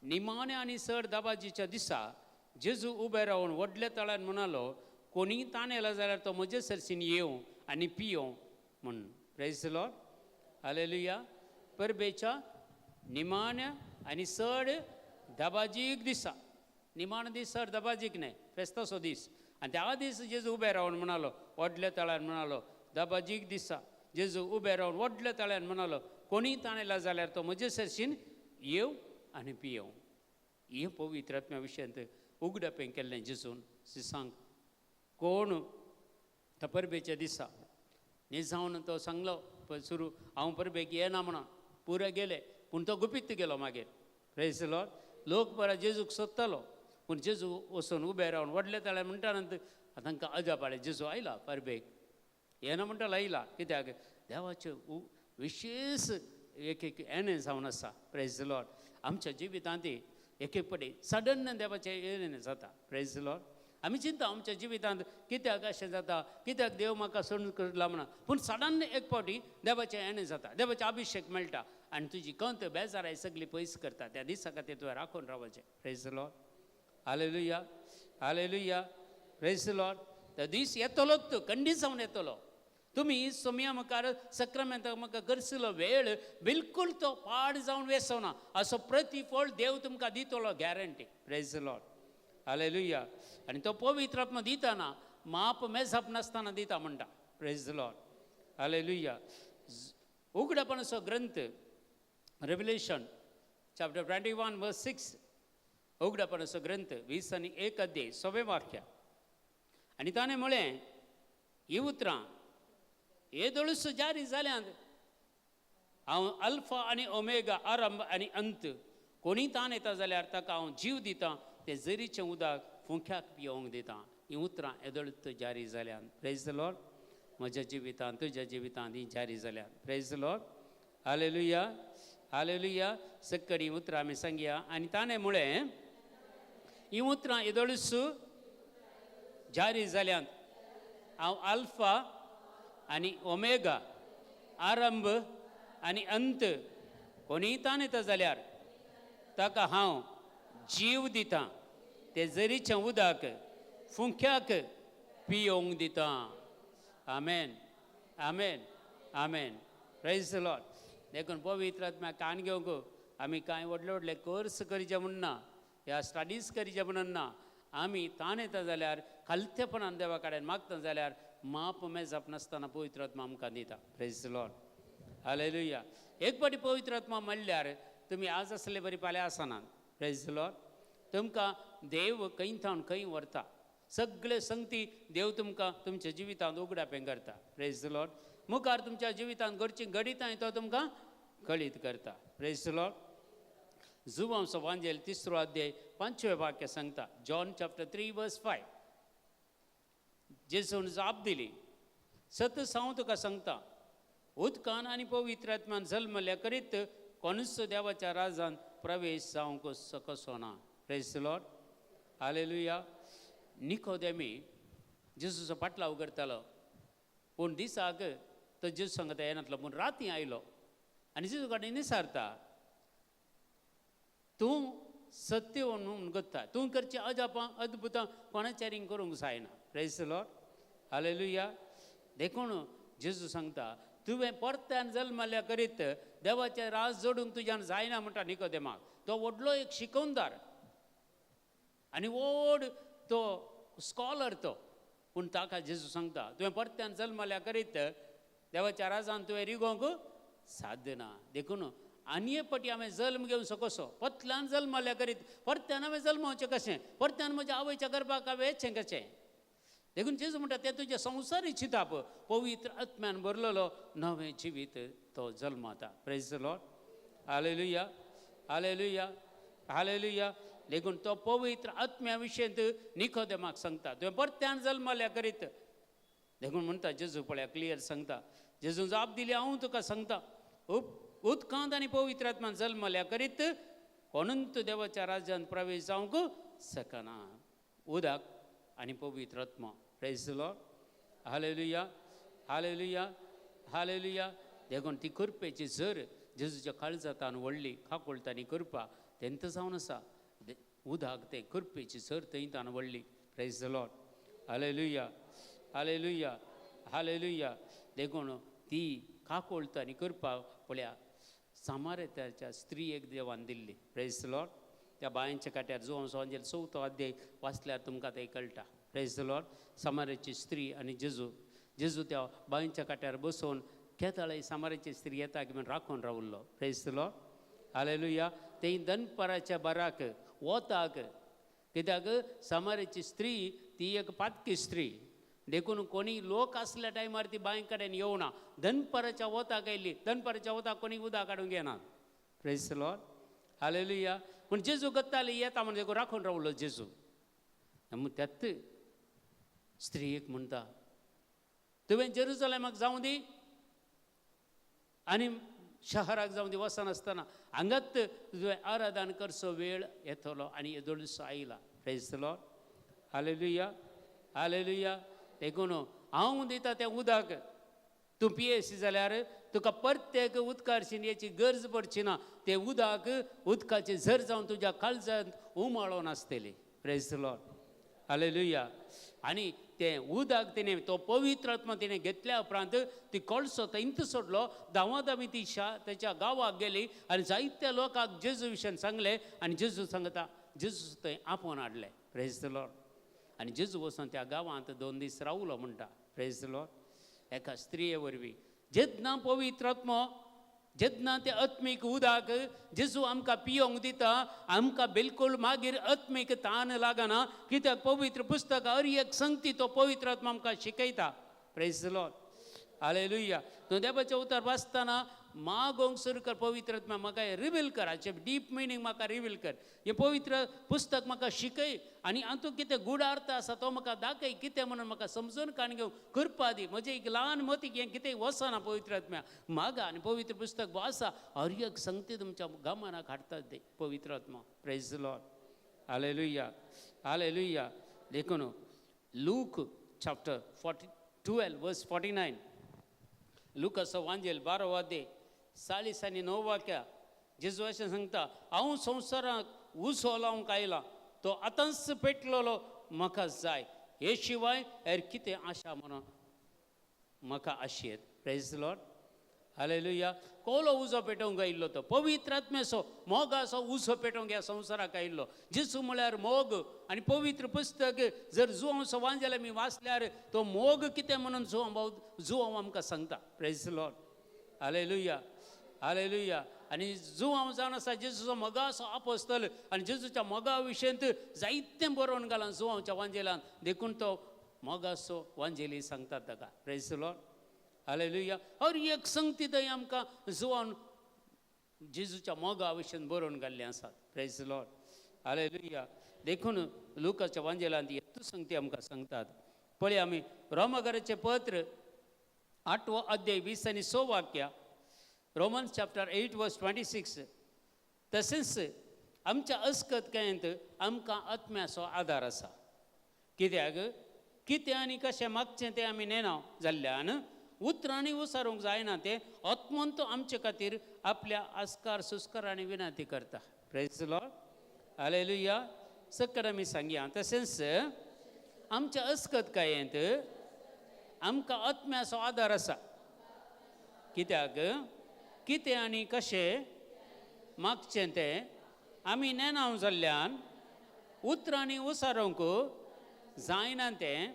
निमाण्या आनी चड दबाजीच्या दिसा जेजू उबे रावन व्हडल्या तळ्यान म्हणालो, कोणीय ताणेला जाल्यार तो म्हजे सरशीन येवं आनी पियों म्हूण. प्रेज लॉर्ड, हालेलुया. परबेच्या निमाण्या आनी चड दबाजीक दिसा, निमाणो दीस चड दबाजीक न्हय, फेस्ताचो दीस. आनी त्या दीस जेजू उबे रावन म्हणालो, व्हडल्या तळ्यान म्हणालो, दबाजीक दिसा जेजू उबे रावन व्हडल्या तळ्यान म्हणालो, कोणीय ताणेला जाल्यार तो म्हजे सरशीन येवं आनी पियों. हें पवित्र आत्म्या विशयांत उगडापें केल्लें जेजून सिसांक. कोण त्या परबेच्या दिसा निजावन तो सांगलो सुरू, हांव परबेक येना म्हणून पुरे गेले, पूण तो गुपीत गेलो मागीर. प्रेज लॉर्ड. लोक बरो जेजूक सोदतालो, पूण जेजू वचून उबे रावन व्हडले तळ्या म्हणटा नंतर तांकां अजाप आयलें, जेजू आयला परबेक येना म्हणटालो आयला. कित्याक देवाचें विशेश एक एक येणें जावन आसा. प्रेज लॉर्ड. आमच्या जिवितांत एक एक पटी सडन देवाचें येणें जाता. प्रेज लॉर्ड. आमी चिंता आमच्या जिवितांत कित्याक अशें जाता, कित्याक देव म्हाका सोडून करला म्हणून, पूण सडन एक फावटी देवाचें येणें जाता, देवाचें अभिशेक मेळटा आनी तुजी कंत बेजाराय सगळी पयस करता. त्या दिसा खातीर तुवें राखून रावपाचें. प्रेज Lord, hallelujah, hallelujah, praise Lord. तो दीस येतलोच, खंडीत जावन येतलो. तुमी सोमया मुखार सक्रामेंता म्हाका गरसिलो वेळ बिलकूल तो पाड जावन वेसना, असो प्रतिफळ देव तुमकां दितलो, गॅरंटी. प्रेज लॉर्ड, हालेलुया. आनी तो पवित्र आत्मा दिताना माप मेजप नासतना दिता म्हणटा. प्रेज लॉर्ड, हालेलुया. उगडापणाचो ग्रंथ रेवलेशन चॅप्टर 21 वर्स 6, उगडापणाचो ग्रंथ 20 आनी 1 अध्याय 6वें वाक्य. आनी ताणें म्हळें, ही उतरां येदोळूस जारी जाल्यांत, हांव अल्फा आनी ओमेगा, आरंभ आनी अंत. कोणी ताण येता जाल्यार ताका हांव जीव दितां, तें जरीचें उदक फुंख्याक पियोवंक दितां. हीं उतरां येदोळूच जारी जाल्यांत. प्रेज the Lord. म्हज्या जिवितांत, तुज्या जिवितांत हीं जारी जाल्यांत. प्रेज the Lord, hallelujah, hallelujah. सक्कड हीं उतरां आमी सांगया. आनी ताणें म्हळें, हीं उतरां येदोळूच जारी जाल्यांत, हांव अल्फा आनी ओमेगा, आरंभ आनी अंत. कोणीय ताण येता जाल्यार ताका हांव जीव दितां, तें जरीचें उदक फुंख्याक पियोवंक दितां. आमेन, आमेन, आमेन. प्रेज the Lord. देखून पवित्र आत्म्या कान घेवंक आमी कांय व्हडले व्हडले कोर्स करचे म्हूण ना, ह्या स्टडीज करचे म्हणून ना. आमी ताण येता जाल्यार खालतेपणान देवा कडेन मागता जाल्यार माप मेजप नासतना पवित्र आत्मा आमकां दिता. प्रेज the Lord, hallelujah. एक फावटी पवित्र आत्मा म्हणल्यार तुमी आज आसले बरी फाल्यां आसनात. प्रेज the Lord. तुमकां देव खंय थावन खंय व्हरता, सगळे संगती देव तुमकां तुमच्या जिवितांत उगडापें करता. प्रेज the Lord. मुखार तुमच्या जिवितांत घडचीं घडितां तो तुमकां कळीत करता. प्रेज the Lord. जुवांचो वांजेल 3रो अध्याय 5वें वाक्य सांगता, जॉन चॅप्टर 3 वर्स 5. जेजून जाप दिली, सत हांव तुका सांगता, उदकान आनी पवित्र आत्मान जल्मल्या करीत कोणूच देवाच्या राजान प्रवेश जावंक सकसो ना. Praise the Lord, hallelujah. निकोदेमी जेजूचो पाटलाव करतालो, पूण दिसाक तो जेजू सांगता येनातलो, पूण राती आयलो आनी जेजू कडेन निसारता, तूं सत्य म्हणून गत्ता, तूं करचें अजापां अद्भुतां कोणाच्यारींग करूंक जायना. प्रेज the Lord, hallelujah. देखून जेजू सांगता तुवें परत्यान जल्मल्या करीत देवाचें राज जोडूंक तुज्यान जायना म्हणटा निकोदेमाक. तो व्हडलो एक शिकवणदार आनी व्हड तो स्कॉलर तो, पूण ताका जेजू सांगता तुवें परत्यान जल्मल्या करीत देवाच्या राजान तुवें रिगोवंक साध्य ना. देखून आनी एक पटी हांवें जल्म घेवन सकसो परत्यान जल्मल्या करीत परत्यान हांवें जल्मावचें कशें, परत्यान म्हज्या आवयच्या गर्भाक हांवें येचें कशें. देखून जेजू म्हणटा तें तुजें संवसारी चिंताप पवित्र आत्म्यान भरलेलो नवें जिवीत तो जल्माता. Praise the Lord, hallelujah, hallelujah, hallelujah. देखून तो पवित्र आत्म्या विशयंत निकोदेमाक सांगता तुवें परत्यान जल्मल्या करीत. देखून म्हणटा जेजू पळया क्लियर सांगता, जेजू जाप दिली हांव तुका सांगता उदकांत आनी पवित्र आत्मान जल्मल्या करीत कोणूच देवाच्या राज्यांत प्रवेश जावंक शकना. उदक आनी पवित्र आत्मा. Praise the Lord, hallelujah, hallelujah, hallelujah. देखून ती करपेची झर जेजूच्या काळजातान व्हडली काकुळटांनी करपा तेंत जावन आसा उदक तें करपेची झर थंय तान व्हडली. Praise the Lord, hallelujah, hallelujah, hallelujah. देखून ती काकुळटांनी करपा पळया सामारेत्याच्या स्त्रियेक देवान दिल्ली. प्रेज the Lord. त्या बांयच्या काट्यार जुवांव सोंजेल चवथो अध्याय वाचल्यार तुमकां तें कळटा. प्रेज the Lord. सामारेची स्त्री आनी जेजू, जेजू त्या बांयच्या काट्यार बसोवन केदाळय सामारेची स्त्री येता की म्हण राखून रावल्लो. Praise the Lord, hallelujah. ते दनपाराच्या बाराक वताक, कित्याक सामारेची स्त्री ती एक पातकी स्त्री, देखून कोणी लोक आसल्या टायमार ती बांय कडेन येवना. दनपाराच्या वताक आयली, दनपाराच्या वताक कोणी उदक काडूंक येना. Praise the Lord, hallelujah. पूण जेजू गत्ताले येता म्हण देखून राखून रावलो जेजू. त्यात स्त्रियेक म्हणटा तुवें जेरुजलेमाक जावं दी आनी शहराक जावं दी वचनासतना हांगात तुवें आराधन करचो वेळ येतलो आनी येदोळसो आयला. Praise the Lord, hallelujah, hallelujah. देखून हांव दिता तें उदक तूं पियेशी जाल्यार तुका प्रत्येक उदकारशी याची गरज पडची ना. तें उदक उदकाचें झर जावन तुज्या काळजांत उमाळोन आसतली. Praise the Lord, hallelujah. आनी तें उदक तिणें तो पवित्र आत्मा तिणें घेतल्या उपरांत ती कळसो थंयच सोडलो. धांवाधावी ती तेच्या गांवाक गेली आनी जायत्या लोकांक जेजू विशयान सांगलें आनी जेजू सांगता जेजू थंय आपोवन हाडलें. Praise the Lord. आनी जेजू वचून त्या गांवांत 2 दीस रावलो म्हणटा. Praise the Lord. एका स्त्रिये वरवीं जेन्ना पवित्र आत्मो जेन्ना ते आत्मीक उदक जेजू आमकां पियोंक दिता आमकां बिलकुल मागीर आत्मीक तान लागना, कित्याक पवित्र पुस्तक हर एक संगती तो पवित्र आत्मा आमकां शिकयता. Praise the Lord, hallelujah. तूं देवाचें उतर वाचतना मागोंक सुरू कर पवित्र आत्मा म्हाका रिवील कर, हाचें डीप मिनींग म्हाका रिवील कर, हें पवित्र पुस्तक म्हाका शिकय आनी हातूंत कितें गूढ अर्थ आसा तो म्हाका दाखय, कितें म्हणून म्हाका समजून काण घेवंक करपा दी. म्हजें एक ल्हान मतीक हें कितें वचना पवित्र आत्म्या मागा आनी पवित्र पुस्तक वाचा, हर एक संगती तुमच्या गमनाक हाडटा ते पवित्र आत्मा. Praise the Lord, hallelujah, hallelujah. देखून लूक चॅप्टर 12 वर्स 49, लुकाचो वांजेल 12 अध्याय 40 आनी 9 वाक्या जेजू अशें सांगता हांव संवसाराक उजो लावंक आयला, तो आतांच पेटलेलो म्हाका जाय, हे शिवाय हेर कितें आशा म्हणून म्हाका आशेत. Praise the Lord, hallelujah. कोलो उजो पेटोवंक आयिल्लो तो पवित्र आत्म्याचो मोगाचो उजो पेटोवंक ह्या संवसाराक आयिल्लो. जेजू म्हळ्यार मोग आनी पवित्र पुस्तक जर जुवांचो वांजेल आमी वाचल्यार तो मोग कितें म्हणून जुवांव आमकां सांगता. Praise the Lord, hallelujah, hallelujah. आनी जुवांव जावन आसा जेजूचो मोगाचो आपोस्तल आनी जेजूच्या मोगा विशयंत जायतें बरोवन घालां जुवांवच्या वांजेलान, देखून तो मोगाचो वांजेली सांगतात ताका. Praise the Lord, hallelujah. हर एक संगती थंय आमकां जुवान जेजूच्या मोगा विशयन बरोवन घाल्लें आसात. Praise the Lord, hallelujah. देखून लुकाच्या वांजेलांत हेतू संगती आमकां सांगतात. पळय आमी रोमाघराचें पत्र आठवो अध्याय 20 आनी 6 वाक्य, Romans chapter 8 verse 26. तशेंच आमच्या अस्कतकायेंत आमकां आत्म्याचो आदार आसा, कित्याक कितें आनी कशें मागचें तें आमी नेणा जाल्ल्यान उतरांनी उसारूंक जायना तें आत्मंत आमचे खातीर आपल्या आस्कार सुस्कारांनी विनंती करता. प्रेज लॉर्ड, हालेलुया. सकट आमी सांगया. तशेंच आमच्या अस्कतकायेंत आमकां आत्म्याचो आदार आसा, कित्याक कितें आनी कशें मागचें तें आमी नेणाव जाल्ल्यान उतरांनी उसारूंक जायना तें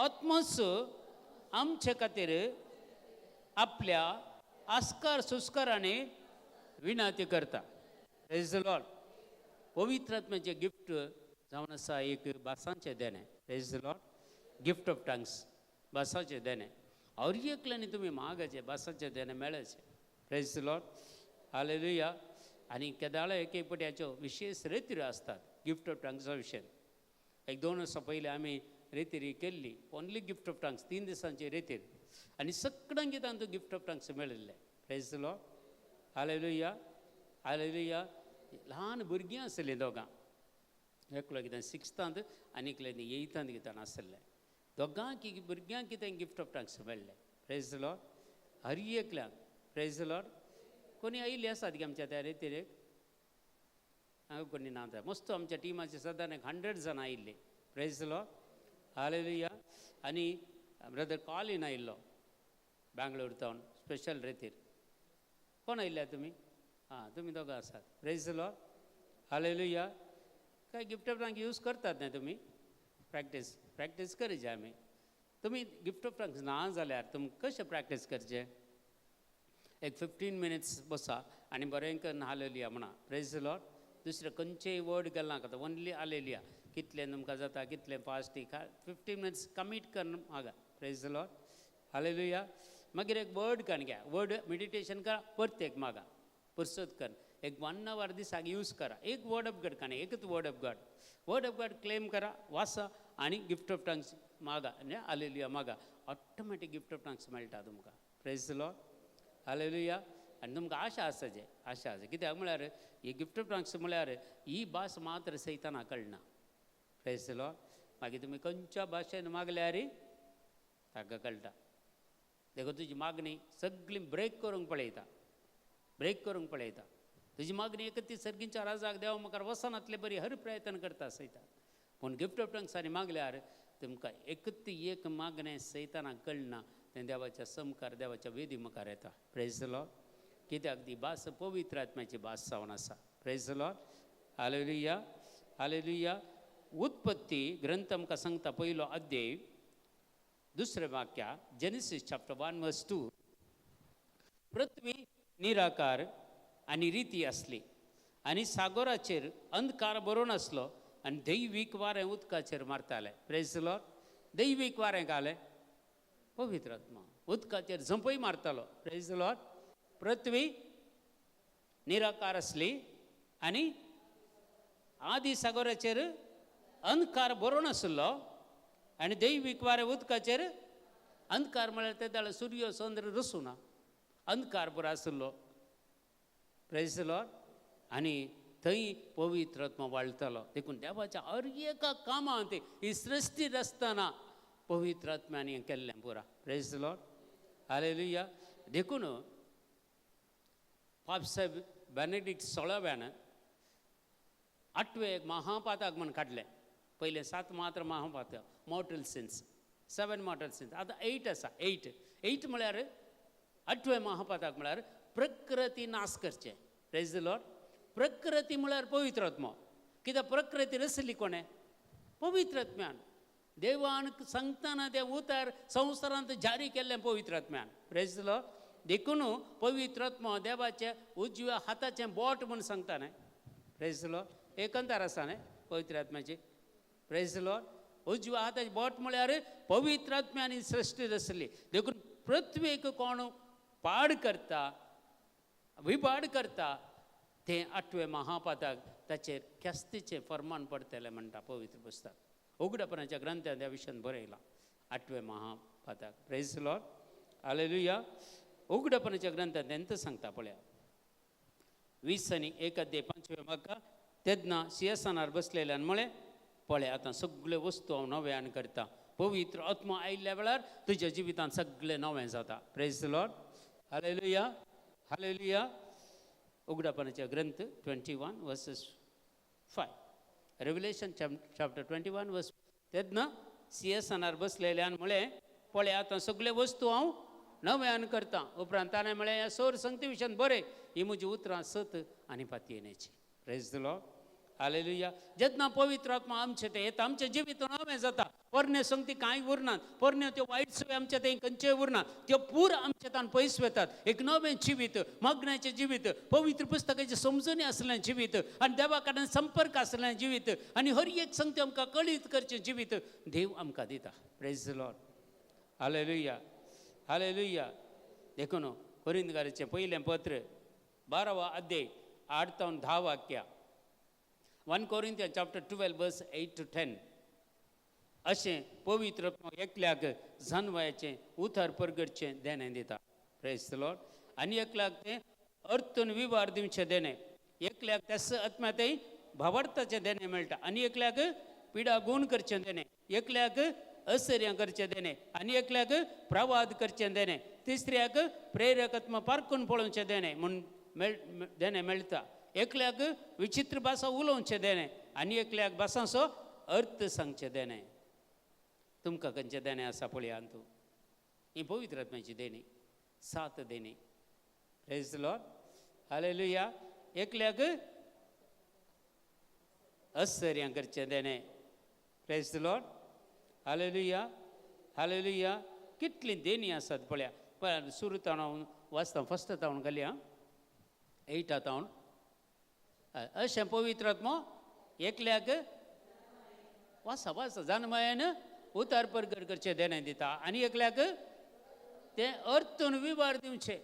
आत्मच आमचे खातीर आपल्या आस्कार सुस्कारांनी विनंती करता. प्रेज लॉर्ड. पवित्र आत्म्याचें गिफ्ट जावन आसा एक भासांचें देणें. Praise Lord. Gift of tongues, भासाचें देणें. हर एकल्यानी तुमी मागाचें भासाचें देणें मेळचें. Praise Lord, hallelujah. आनी केदाळा एक एक फावटी हाच्यो विशेश रेतिऱ्यो आसतात गिफ्ट ऑफ टंग्सा विशयान. एक 2 वर्सां पयलीं आमी रेतिरी केल्ली, ओनली गिफ्ट ऑफ टंग्स, 3 दिसांची रेतीर, आनी सगळ्यांक तांतूं गिफ्ट ऑफ टंग्स मेळिल्लें. प्रेज Lord, hallelujah, hallelujah. ल्हान भुरगीं आसलीं दोगां, एकलो कितें सिक्स्थांत आनी एकलें एयथांत कितें आसलें. दोगांक भुरग्यांक कितें गिफ्ट ऑफ टंग्स मेळ्ळें. प्रेज लॉर्ड, हर एकल्यांक. प्रेज लॉर्ड. कोणी आयिल्ली आसात की आमच्या त्या रेतिरेक? हांगा कोणी ना. मस्त आमच्या टिमाचे सादारण एक 100 जाणां आयिल्ली. Praise Lord, hallelujah. आनी ब्रदर कॉलीन आयिल्लो बँगलोर तावन स्पेशल रेतीर. कोण आयिल्ल्या तुमी? आं, तुमी दोगां आसात. Praise Lord, hallelujah. काय गिफ्ट ऑफ टंग्स यूज करतात न्ही तुमी? प्रॅक्टीस प्रॅक्टीस करचे आमी. तुमी गिफ्ट ऑफ टंग्स ना जाल्यार तुमी कशें प्रॅक्टीस करचें? एक 15 मिनिट्स बसा आनी बरें करून हालेलुया म्हणा. प्रेज लॉर्ड. दुसरें खंयचेय वर्ड गेल नाका, ओनली हालेलुया. कितलें तुमकां जाता कितलें फास्ट, 15 मिनिट्स कमीट करून मागा. Praise Lord, hallelujah. मागीर एक वर्ड काण घ्या, वर्ड मेडिटेशन करा, परत एक मागा पुरसत कर. एक 1 our दिसाक यूज करा. एक वर्ड ऑफ गॉड काणी, एकच word of God, word of God claim करा, वाचा आनी गिफ्ट ऑफ टंग्स मागा आनी हालेलुया मागा. ऑटोमॅटीक गिफ्ट ऑफ टंग्स मेळटा तुमकां. Praise Lord, hallelujah. आनी तुमकां आशा आसाचें, आशा आसा. कित्याक म्हळ्यार ही गिफ्ट ऑफ टंग्स म्हळ्यार ही भास मात्र सैताना कळना. प्रेज लॉर्ड. मागीर तुमी खंयच्या भाशेन मागल्यार ताका कळटा. देखून तुजी मागणी सगळी ब्रेक करूंक पळयता, ब्रेक करूंक पळयता. तुजी मागणी एकच ती सर्गींच्या राजाक देवा मुखार वचनातले बरी हर प्रयत्न करता सैतान. पूण गिफ्ट ऑफ टंग्सांनी मागल्यार तुमकां एकच एक मागणें सैतानाक कळना, तें देवाच्या समकार देवाच्या वेदी मुखार येता. प्रेज लॉर्ड. कित्याक ती भास पवित्र आत्म्याची भास जावन आसा. Praise Lord, hallelujah, hallelujah. उत्पत्ती ग्रंथ आमकां सांगता पयलो अध्याय दुसरें वाक्या, Genesis chapter 1 verse 2. पृथ्वी निराकार आनी रिती आसली आनी सागोराचेर अंधकार भरून आसलो आनी दैवीक वारें उदकाचेर मारतालें. प्रेज लॉर्ड. दैवीक वारें घालें, पवित्र आत्मा उदकाचेर झंपय मारतालो. Praise Lord. पृथ्वी निराकार आसली आनी आदी सागोराचेर अंधकार भरून आसलो आनी दैवीक वारें उदकाचेर. अंधकार म्हळ्यार ते जाल्यार सूर्य चंद्र रसूना, अंधकार बरो आसलो. Praise Lord. आनी थंय पवित्र आत्मा वाळटालो. देखून देवाच्या हर एका कामांत ही सृश्टी रचतना पवित्र आत्म्यान हें केल्लें पुरा. Praise Lord, hallelujah. देखून पापसाहेब बेनेडिक्ट 16व्यान आठवे एक महापातक म्हण काडलें. पयलें 7 मात्र महापातक, mortal sins, 7 mortal sins. आतां 8 आसा. 8, 8 म्हळ्यार आठवें महापातक म्हळ्यार प्रकृती नाश करचें. Praise Lord. प्रकृती म्हळ्यार पवित्र आत्मो. कित्याक प्रकृती रचली कोणें? पवित्र आत्म्यान. देवान सांगतना तें उतार संवसारांत जारी केल्लें पवित्र आत्म्यान. Praise Lord. देखून पवित्र आत्मो देवाच्या उजव्या हाताचें बोट म्हूण सांगता न्हय. प्रेज लॉर्ड. एकंतार आसा न्हय पवित्र आत्म्याची. Praise Lord. उजव्या हाताचें बोट म्हळ्यार पवित्र आत्म्यान ही सृश्टी रचली. देखून पृथ्वीक कोण पाड करता, विपाड करता, तें आठवें महापातक ताचेर ख्यास्तीचें फर्मान पडटलें म्हणटा पवित्र पुस्तक. उगडापणाच्या ग्रंथांत ह्या विशयान बरयलां आठवें महापातक. Praise Lord, hallelujah. उगडपणाच्या ग्रंथात तेंच सांगता पळया, 20 आनी 1 अध्याय 5वें म्हाका. तेन्ना सिंहासनार बसलेल्यान म्हळें, पळय, आतां सगल्यो वस्तू हांव नव्यान करता. पवित्र आत्मा आयिल्ल्या वेळार तुज्या जिवितांत सगळें नवें जाता. Praise Lord. Hallelujah, hallelujah. उगडापणाचे Granth 21 verses 5, Revelation chapter 21 verse. तेन्ना सिंहासनार बसलेल्यान म्हळें, पळय, आतां सगळे वस्तू हांव नव्यान करता. उपरांत ताणें म्हळें, ह्या सोर संगती विशयान बरें, ही म्हजी उतरां सत आनी पातयेनेची. Praise the Lord. Hallelujah. जेन्ना पवित्र आत्मा आमचे ते येता, आमचें जिवीत नवें जाता. पोरणे संगती कांय उरनात, पोरण्यो त्यो वायट सवय आमच्या थंय खंयच्योय उरनात, त्यो पूर आमच्या तान पयस वतात. एक नवें जिवीत, मागण्याचें जिवीत, पवित्र पुस्तकाचें समजणी आसलें जिवीत आनी देवा कडेन संपर्क आसलें जिवीत आनी हर एक संगती आमकां कळीत करचें जिवीत देव आमकां दिता. Praise the Lord. Hallelujah, hallelujah. देखून कोरिंदगाराचें पयलें पत्र 12वा अध्याय 8 तावन 10 वाक्या, 1 Corinthian chapter 12 verse 8 to 10. अशें पवित्र एकल्याक जानवयाचें उतार परगटचें देणें दिता. Praise the Lord. आनी एकल्याक तें अर्थून विवार दिवचें देणें, एकल्याक त्याच आत्म्यातय भावार्थाचें देणें मेळटा, आनी एकल्याक पिडा गुण करचें देणें, एकल्याक असर्यां करचें देणें, आनी एकल्याक प्रवाद करचें देणें, तिसऱ्याक प्रेरकत्म पारकून पळोवचें देणें म्हूण मेळ देणें मेळटा, एकल्याक विचित्र भाशा उलोवचें देणें आनी एकल्याक भासांचो अर्थ सांगचें देणें. तुमकां खंयचें देणें आसा पळया तूं. ही पवित्र आत्म्याची देणी, सात देणी. Praise Lord. Hallelujah. एकल्याक असर्यां करचें देणें. Praise Lord. Hallelujah, hallelujah. कितलीं देणी आसात पळया. पळया, सुरू तावन वाचता, फस्ट तावन घालया, एटा तावन. अशें पवित्र आत्मो एकल्याक, वाचा वाचा, जानमायान उतार परगट करचें देणें दिता आनी एकल्याक तें अर्थून विवार दिवचें,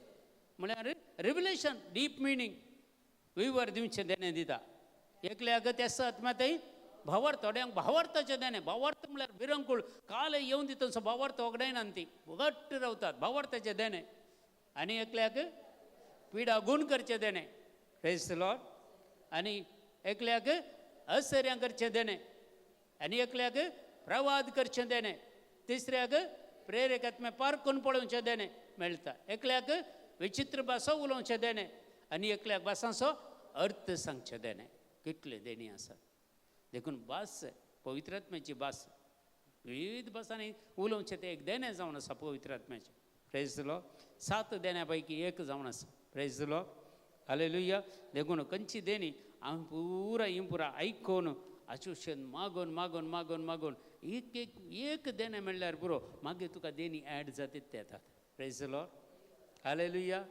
म्हळ्यार रिवलेशन, डीप मिनींग विवर दिवचें देणें दिता. एकल्याक त्या आत्म्यातय भावार्थ, थोड्यांक भावार्थाचें देणें. भावार्थ म्हळ्यार विरंकूळ काल येवन दिता तसो भावार्थ वगडायना, ती घट्ट रावतात, भावार्थाचें देणें. आनी एकल्याक पिडा गुण करचें देणें. Praise Lord. आनी एकल्याक असर्यां करचें देणें, आनी एकल्याक प्रवाद करचें देणें, तिसऱ्याक प्रेरक आत्मे पारकून पळोवचें देणें मेळटा, एकल्याक विचित्र भासो उलोवचें देणें आनी एकल्याक भासांचो अर्थ सांगचें देणें. कितले देणी आसात. देखून भास, पवित्र आत्म्याची भास, विविध भासांनी उलोवचें तें एक देणें जावन आसा पवित्र आत्म्याचें. Praise Lord. सात देण्या पैकी एक जावन आसा. Praise Lord. Hallelujah. देखून खंयची देणी हांव पुरा ही पुरा आयकून आशुशन मागून मागून मागून मागून एक एक एक देणें मेळ्ळ्यार पुरो, मागीर तुका देणी एड जातीत ते येतात. Praise Lord. Hallelujah,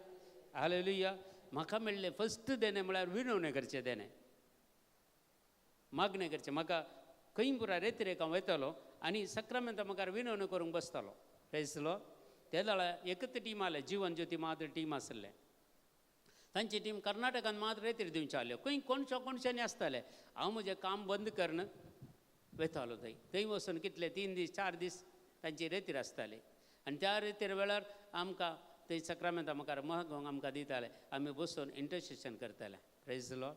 hallelujah. म्हाका मेळ्ळें फस्ट देणें म्हळ्यार विनवणें करचें देणें, मागणें करचें. म्हाका खंय पुरा रेतिरेक हांव वयतालो आनी सक्रामेंता मुखार विनवणी करूंक बसतालो. प्रेज लॉर्ड. ते वेळार एकच टीम आसलें, जिवन ज्योती मात्र टीम आसलें. तांची टीम कर्नाटकान मात्र रेतीर दिवचे आसल्यो, खंय कोणशो कोणशांनी आसताले. हांव म्हजें काम बंद करून वयतालो थंय. थंय वचून कितले 3 दीस 4 दीस तांची रेतीर आसताली आनी त्या रेतीर वेळार आमकां थंय सक्रामेंता मुखार मागोंक आमकां दिताले. आमी बसून इंटरसेशन करताले. Praise Lord.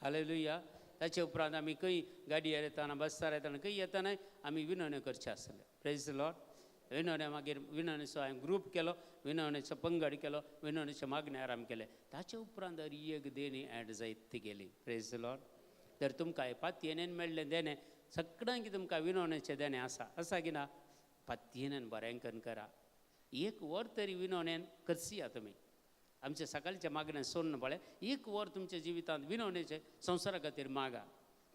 Hallelujah. ताचे उपरांत आमी खंय गाडयेर येताना, बसार येताना, खंय येताना आमी विनवण्यो करचे आसले. Praise Lord. विनवण्या मागीर विनवणेचो हांवें ग्रूप केलो, विनवणेचो पंगड केलो, विनवणेचे मागणे आराम केले. ताचे उपरांत एक देणी एड जायत गेली. Praise Lord. तर तुमकां पातयेनेन मेळ्ळें देणें, सगळ्यांक तुमकां विनवणेचें देणें आसा. आसा की ना? पातयेनेन बरें करून करा. एक वर तरी विनवणेन करसिया तुमी. आमच्या सकाळच्या मागणें सोडून पळय, एक वर तुमच्या जिवितांत विनवणेचें संवसारा खातीर मागा.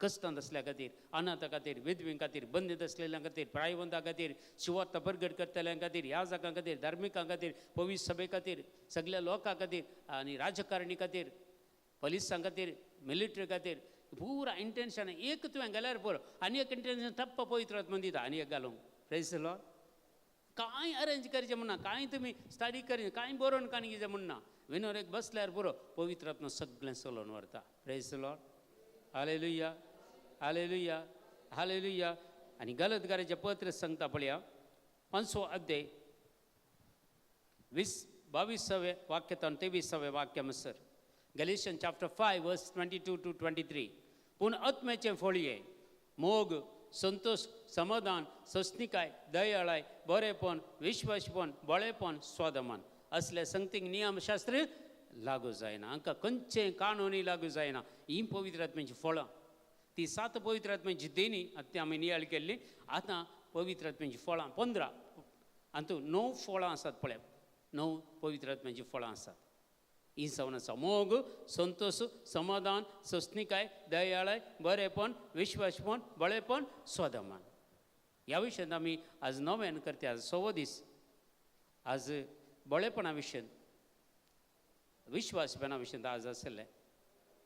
कश्टांत आसल्या खातीर, अनाथा खातीर, विधवीं खातीर, बंदीत आसलेल्या खातीर, प्रायवंता खातीर, शिवार्थ परगट करतल्यां खातीर, याजकां खातीर, धार्मिकां खातीर, पवित्र सभे खातीर, सगल्या लोकां खातीर आनी राजकारणी खातीर, पोलिसां खातीर, मिलिटरी खातीर. पुरा इंटेन्शन एक तुवें घाल्यार पुरो. आनी एक इंटेन्शन टप्प पवित्र आत्मन दिता आनी एक घालूंक. Praise Lord. कांय अरेंज करचें म्हणना, कांय तुमी स्टडी करी, कांय बरोवन कांय कितें म्हणना. विनोरेक बसल्यार पुरो, पवित्र आत्मा सगळें चलोवन व्हरता. Praise Lord. Hallelujah, hallelujah, hallelujah. आनी गलतकाराचें पत्र सांगता पळया, 5वो अध्याय. 22वें वाक्य तावन 23वें वाक्य म्हणसर, Galatian chapter 5 verse 22 to 23. पूण आत्म्याचें फळये मोग, संतोश, समाधान, सोंसणिकाय, दयाळाय, बरेपण, विश्वासपण, बळेपण, स्वादमान. असल्या संगतीक नियमशास्त्र लागू जायना, हांकां खंयचें कानूनय लागू जायना. ही पवित्र आत्म्याची फळां, ती 7 पवित्र आत्म्याची देणी आतां ती आमी नियाळ केल्ली. आतां पवित्र आत्म्याची फळां 15 हातूंत 9 फळां आसात. पळय, 9 पवित्र आत्म्याची फळां आसात. ही जावन आसा मोग, संतोश, समाधान, सोंसणिकाय, दयाळाय, बरेपण, विश्वासपण, बळेपण, स्वदमान. ह्या विशयांत आमी आज नव्यान करता. आज 6वो दीस. आज बळेपणा विशयन, विश्वासपणा विशयन आज आसलें,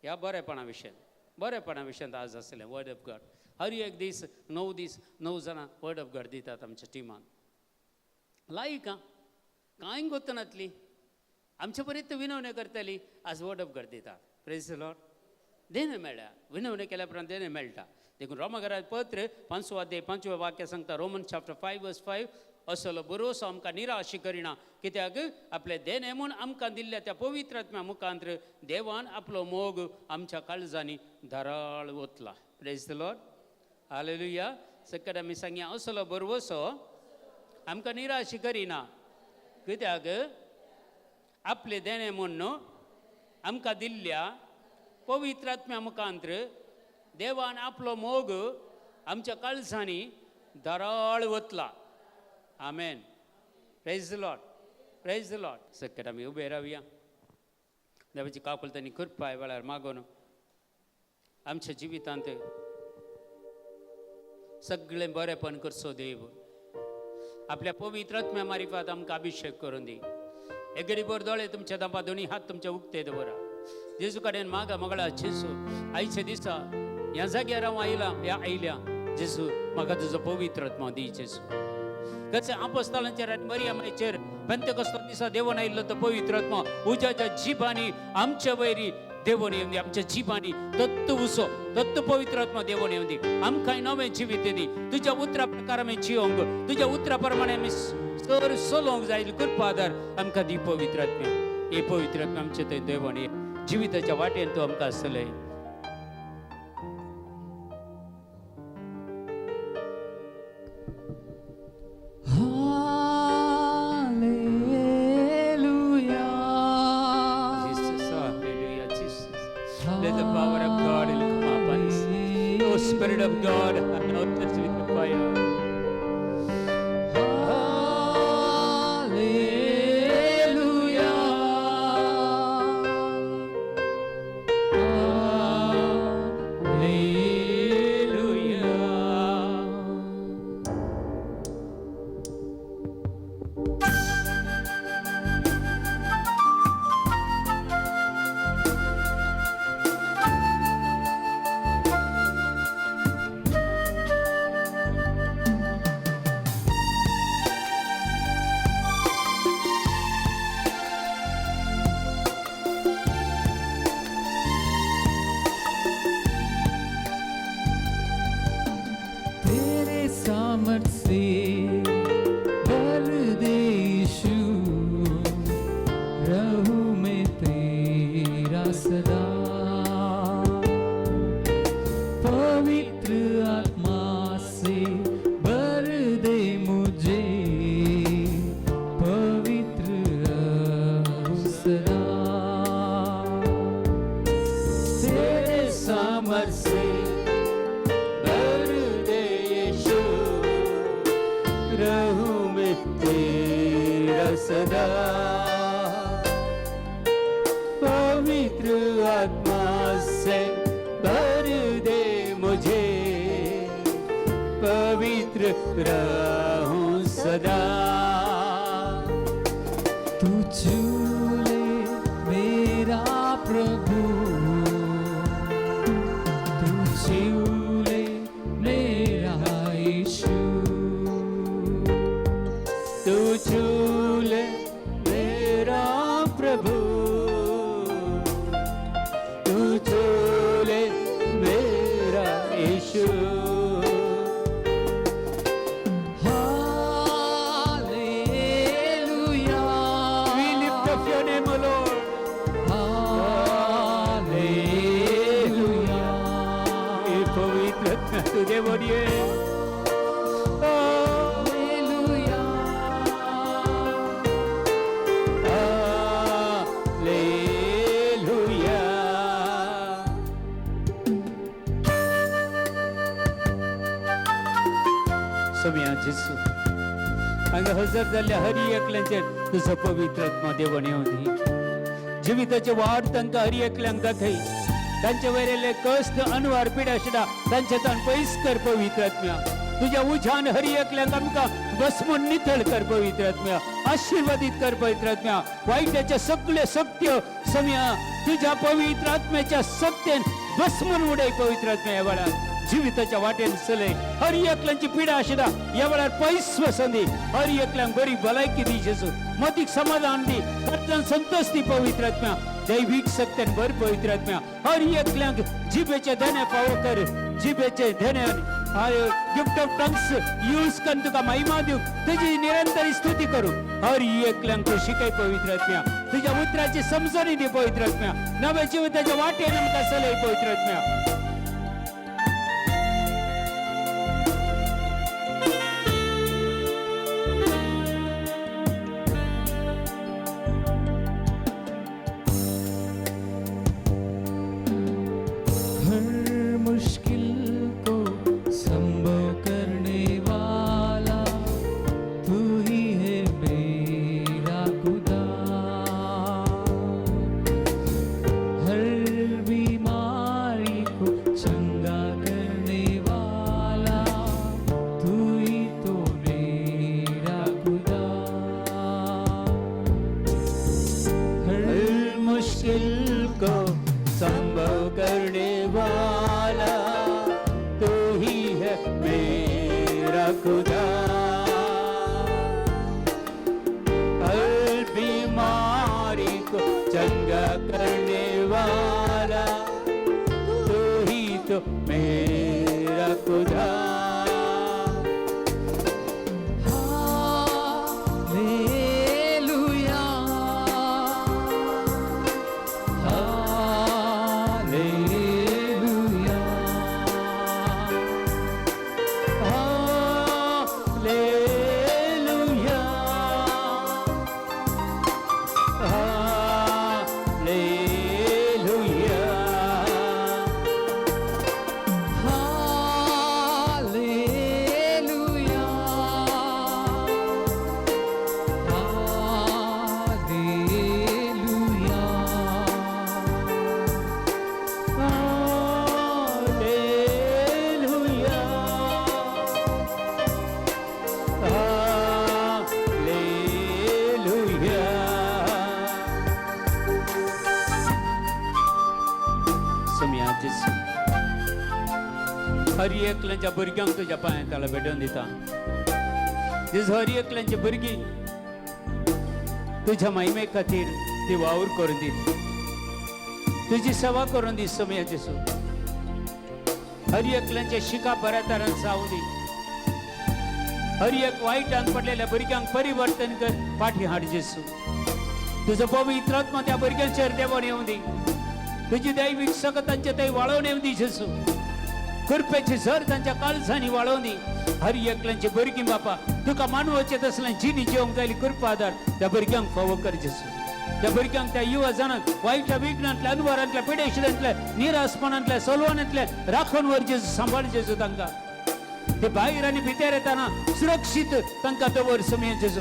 ह्या बरेपणा विशयन, बरेपणा विशयन आज आसलें वर्ड ऑफ गॉड. हर एक दीस 9 दीस 9 जाणां वर्ड ऑफ गॉड दितात आमच्या टिमान. लायक आं, कांय गोतनातली आमचे बरीच विनवण्यो करतली, आज वर्ड ऑफ गॉड दितात. प्रेज the Lord. देणें मेळ्ळ्या, विनवण्यो केल्या उपरांत देणें मेळटा. देखून रोमाघरात पत्र 5वो अध्याय 5वें वाक्य सांगता, रोमन चॅप्टर 5 वर्स 5, असलो भरोसो आमकां निराश करिना, कित्याक आपले देणें म्हूण आमकां दिल्ल्या त्या पवित्र आत्म्या मुखांत देवान आपलो मोग आमच्या काळजांनी धाराळ ओतला. Praise the Lord. हालेलुया. सकट आमी सांगया, असलो भरवसो आमकां निराश करिना, कित्याक आपले देणें म्हूण आमकां दिल्ल्या पवित्र आत्म्या मुखांत देवान आपलो मोग आमच्या काळजांनी धाराळ ओतला. आमेन. Praise the Lord. Praise the Lord. सकट आमी उबे रावया. देवाची काकुळट आनी कृपा वेळार मागून आमच्या जिवितांत सगळें बरेपण करचो देव. आपल्या पवित्र आत्म्या मारिफात आमकां अभिशेक करून दी. एक गरीबर दोळे तुमच्या दांपा, दोनी हात तुमच्या उक्ते दवरा. जेजू कडेन मागा, मगळा जेजू, आयच्या दिसा ह्या जाग्यार हांव आयलां, ह्या आयल्या जेजू, म्हाका तुजो पवित्र आत्मा दी जेजू. कशें आपोस्तालांचेर आनी मरियमाचेर पेंतेकोस्ता दिसा देवून आयिल्लो तो पवित्र आत्मा उज्याच्या जिबांनी आमच्या वयरी देवून येवन दी. आमच्या जिबांनी तत्व उसो, तत्व पवित्र आत्मा देवून येवन दी. आमकां नवें जिवीत दी. तुज्या उतरा प्रकार आमी जियोंक, तुज्या उतरा प्रमाणे आमी सर चलोवंक जाय. कृपा आदार आमकां दी पवित्र आत्म्या. हे पवित्र आत्मा आमचे थंय देवून ये. जिविताच्या वाटेन तूं आमकां आसतलें. Hallelujah. Jesus, hallelujah, Jesus. Let the power of God will come upon us. Oh, Spirit of God, anoint us with the fire. Hallelujah. Hallelujah. तेरे सामर्थ से भर दे यीशु, रहूं मैं तेरा सदा. पवित्र आत्मा से भर दे मुझे, पवित्र रहूं सदा. तेरे सामर्थ से भर दे यीशु, रहूं मैं तेरा सदा. पवित्र आत्मा से भर दे मुझे, पवित्र रहूं सदा. तू छू ले मेरा प्रभु, तू छू ले मेरा यीशु, तू छू ले मेरा प्रभु, तू छू ले मेरा यीशु. हालेलुया. जेजू, हांगा हजर जाल्ल्या हरी एकल्यांचेर तुजो पवित्र आत्मा देवण येवं दी. जिविताचे वाट तांकां हरी एकल्यांक दाखय. तांचे वयले कश्ट अनवार पिडा शिडा तांचे ताण पयस कर पवित्र आत्म्या. तुज्या उज्यान हरी एकल्यांक आमकां बसमून नितळ कर पवित्र आत्म्या. आशीर्वादीत कर पवित्र आत्म्या. वायटाचे सगळे सत्य सम्या तुझ्या पवित्र आत्म्याच्या सत्तेन भस्मून उडय पवित्र आत्म्या. ह्या वेळार जिविताच्या वाटेन चलय. हर एकल्यांची पिडा आशिल्ला ह्या वेळार पयस वसंदी. हर एकल्यांक बरी भलायकी दी जेजू, मतीक समाधान दी, कर्तन संतोष दी पवित्र आत्म्या. दैवीक शक्तेन भर पवित्र आत्म्या. हर एकल्यांक जिबेचे धने फावो कर. जिबेचे धने गिफ्ट ऑफ टंग्स यूज करून तुका महिमा दिवंक तुजी निरंतर स्तुती करू. हर एकल्यांक तूं शिकय पवित्र आत्म्या. तुज्या उतराची समजणी दी पवित्र आत्म्या. नव्या जिविताच्या वाटेन आमकां चलय पवित्र आत्म्या. हर मुश्किल को संभव करने वाला तू ही है मेरा खुदा. हर बीमारी को चंगा करने वाला तू ही तो मेरा खुदा. हर मुश्किल को संभव करने वाला तू ही है मेरा खुदा. हर बीमारी को चंगा करने वाला तू ही तो मेरा खुदा. Hallelujah, hallelujah, hallelujah, hallelujah, hallelujah, hallelujah. Hallelujah, hallelujah. समिया जेजू, हर एकल्यांच्या भुरग्यांक तुज्या पांयां तळा भेटोवन दिता. जेजू, हर एकल्यांची भुरगीं तुझ्या महिमे खातीर ती वावर करून दी, तुझी सेवा करून दी समिया जेजू. हर एकल्यांचे शिका बऱ्या तरान जावं दी. हर एक वायटान पडलेल्या भुरग्यांक परिवर्तन कर, पाठी हाड जेसू. तुजो पवित्र आत्मा त्या भुरग्यांचेर देवण येवं दी. तुजी दैवीक सकत तांचे थंय वाळोवन येवं दी जेसू. कृपेची झर तांच्या काळजांनी वाळोवन दी. हर एकल्यांची भुरगीं बापा तुका मानवाचे तसलें जिणी जेवंक जायली कृपा आदार त्या भुरग्यांक फावो कर जेसू. त्या भुरग्यांक, त्या युवा जाणांक वायट्या विघ्नांतल्या, अनवारांतल्या, पिडेशिरांतल्या, निरासपणांतल्या, सलवानांतल्या राखून वर जेजू, सांबाळ जेजू तांकां. ते भायर आनी भितर येताना सुरक्षीत तांकां दवर समिया जेजू.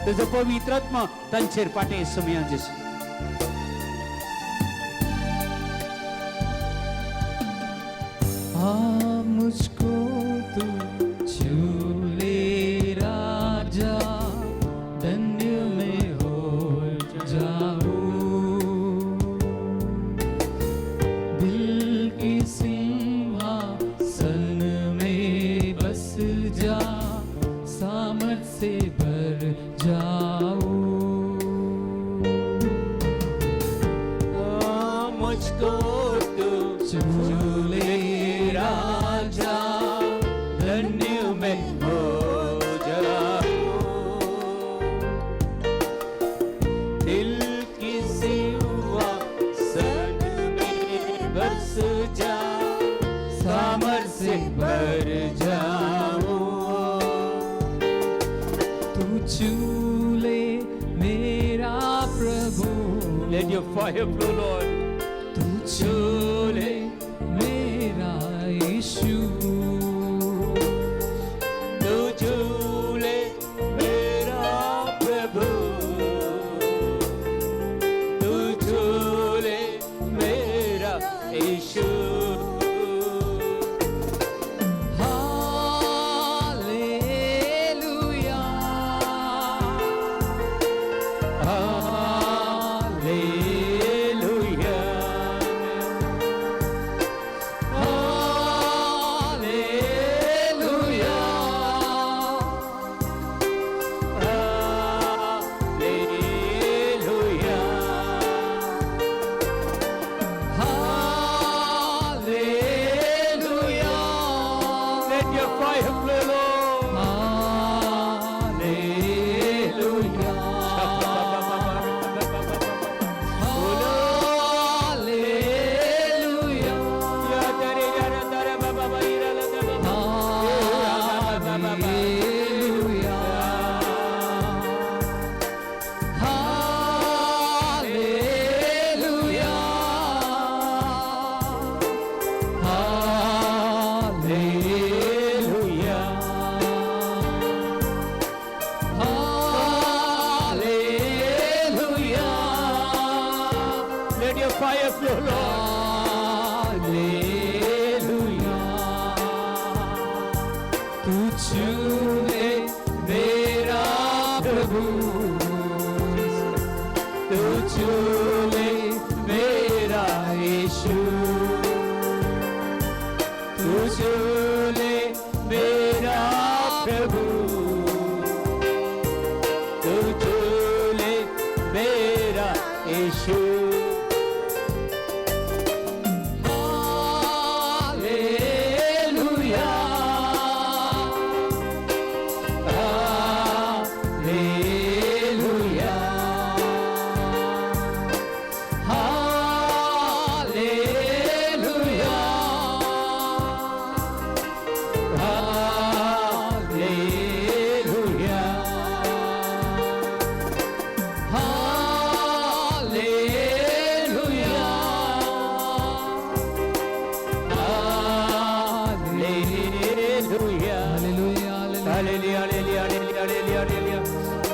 तुजो पवित्र आत्मा तांचेर पाटे समिया जेजू. आ मुझको तू छू ले राजा, धन्य मैं हो जाऊं. दिल के सिंहासन में बस जा, सामर्थ से भर जाऊं. मुझको तू छू ले राजा, धन्य मैं हो जाऊं. दिल की सिंहासन में बस जा, सामर्थ से भर जाऊं. तू छू ले मेरा प्रभु. Let your fire flow, Lord. तू छू ले मेरा यीशु. तू छू Fire flow, Lord. Hallelujah. तू छू ले मेरा प्रभु, तू छू ले मेरा यीशु, तू छू ले मेरा प्रभु, तू छू ले मेरा Yeshu. Hallelujah, hallelujah, hallelujah, hallelujah, hallelujah, Hallelujah. Hallelujah. Hallelujah, hallelujah, hallelujah, hallelujah.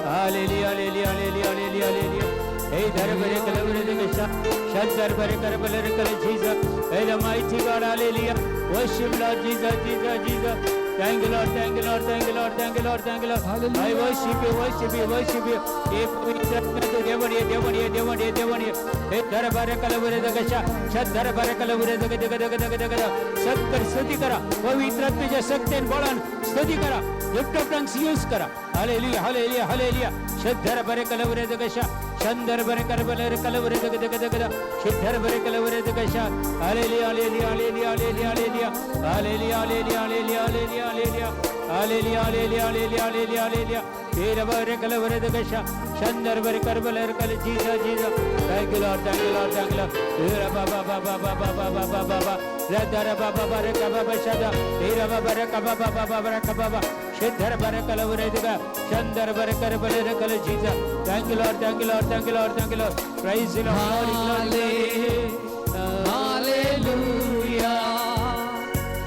Hallelujah, hallelujah, hallelujah, hallelujah, hallelujah. Hey, darbare kalabare degasha, shat darbare karabale kale Jesus. Hey, the mighty God, hallelujah. Worship Lord Jesus, Jesus, Jesus. Thank you, Lord, thank you, Lord, thank you, Lord, thank you, Lord, thank you, Lord. Hallelujah. I worship you, worship you, worship you. Hey, पवित्र आत्मा देवनिये, देवनिये, देवनिये, देवनिये. Hey, दरबारे kalabare degasha, shat दरबारे kalabare dega dega dega dega dega dega. सत्कर स्तुती करा, पवित्र आत्म्याच्या शक्तीने बळान स्तुती करा. गिफ्ट ऑफ टंग्स यूज करा. Hallelujah, hallelujah, hallelujah. शद्धर बरे कलवरे दगशा, शंदर बरे करबले कलवरे दग दग दग दग. शुद्धर बरे कलवरे दगशा. Hallelujah, hallelujah, hallelujah, hallelujah, hallelujah. Hallelujah, hallelujah, hallelujah, hallelujah, hallelujah. Hallelujah, hallelujah, hallelujah, hallelujah, hallelujah. तेरा बरे कलवरे दगशा, शंदर बरे करबले कल. Jesus, Jesus. Thank you Lord, thank you Lord, thank you Lord. तेरा बाबा बाबा बाबा बाबा बाबा बाबा रदर बाबा बरे कबाबा शदा, तेरा बाबा रे कबाबा बाबा बरे कबाबा, सिद्धर बरे कलवरे दगा, चंदर बरे करबले कल. Jesus. Thank you Lord, thank you Lord, thank you Lord, thank you Lord. Praise the Lord. Hallelujah,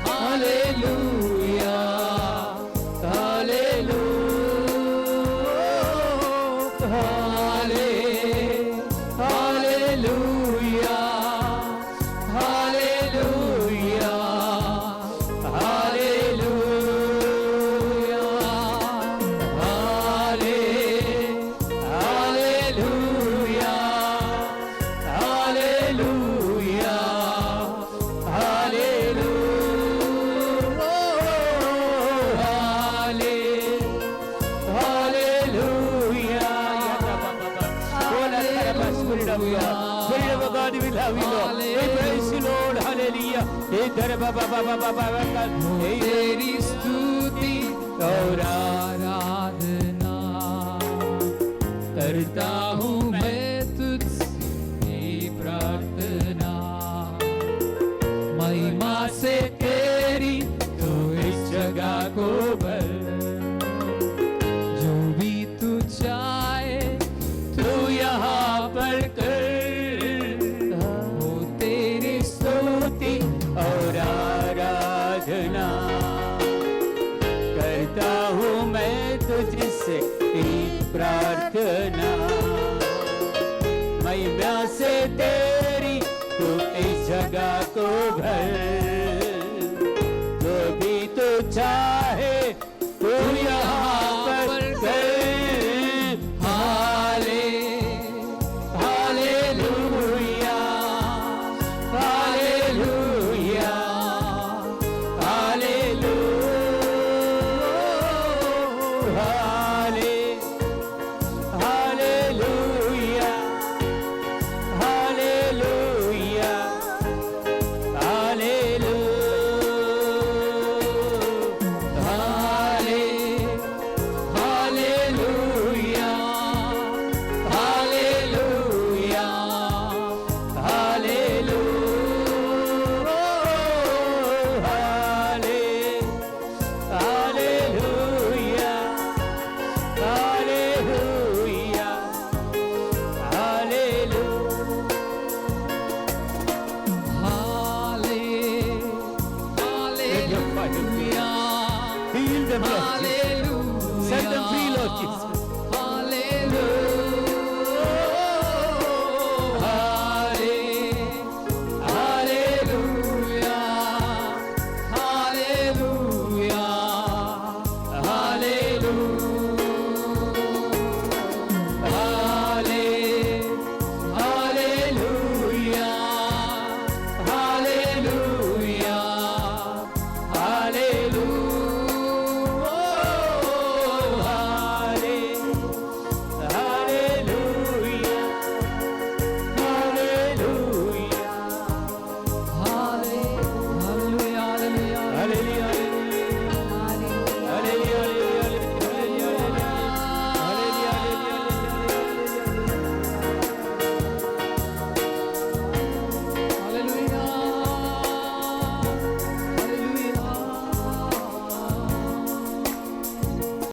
hallelujah, hallelujah, hallelujah, hallelujah, hallelujah, hallelujah, hallelujah, hallelujah, Spirit of God, Spirit of God, we love you, Lord. We praise you, Lord. Hallelujah. Hey, dar ba ba ba ba ba ba ba. Hey, तेरी स्तुति और आराधना करता हूँ मैं तुझसे प्रार्थना, महिमा से तेरी तू इस जगह को भर, जो भी तू चाहे तू यहाँ पर कर, हो तेरी स्तुति और आराधना करता हूँ मैं तुझसे प्रार्थना, महिमा से तेरी तू इस जगह को भर, जो भी तू चाहे।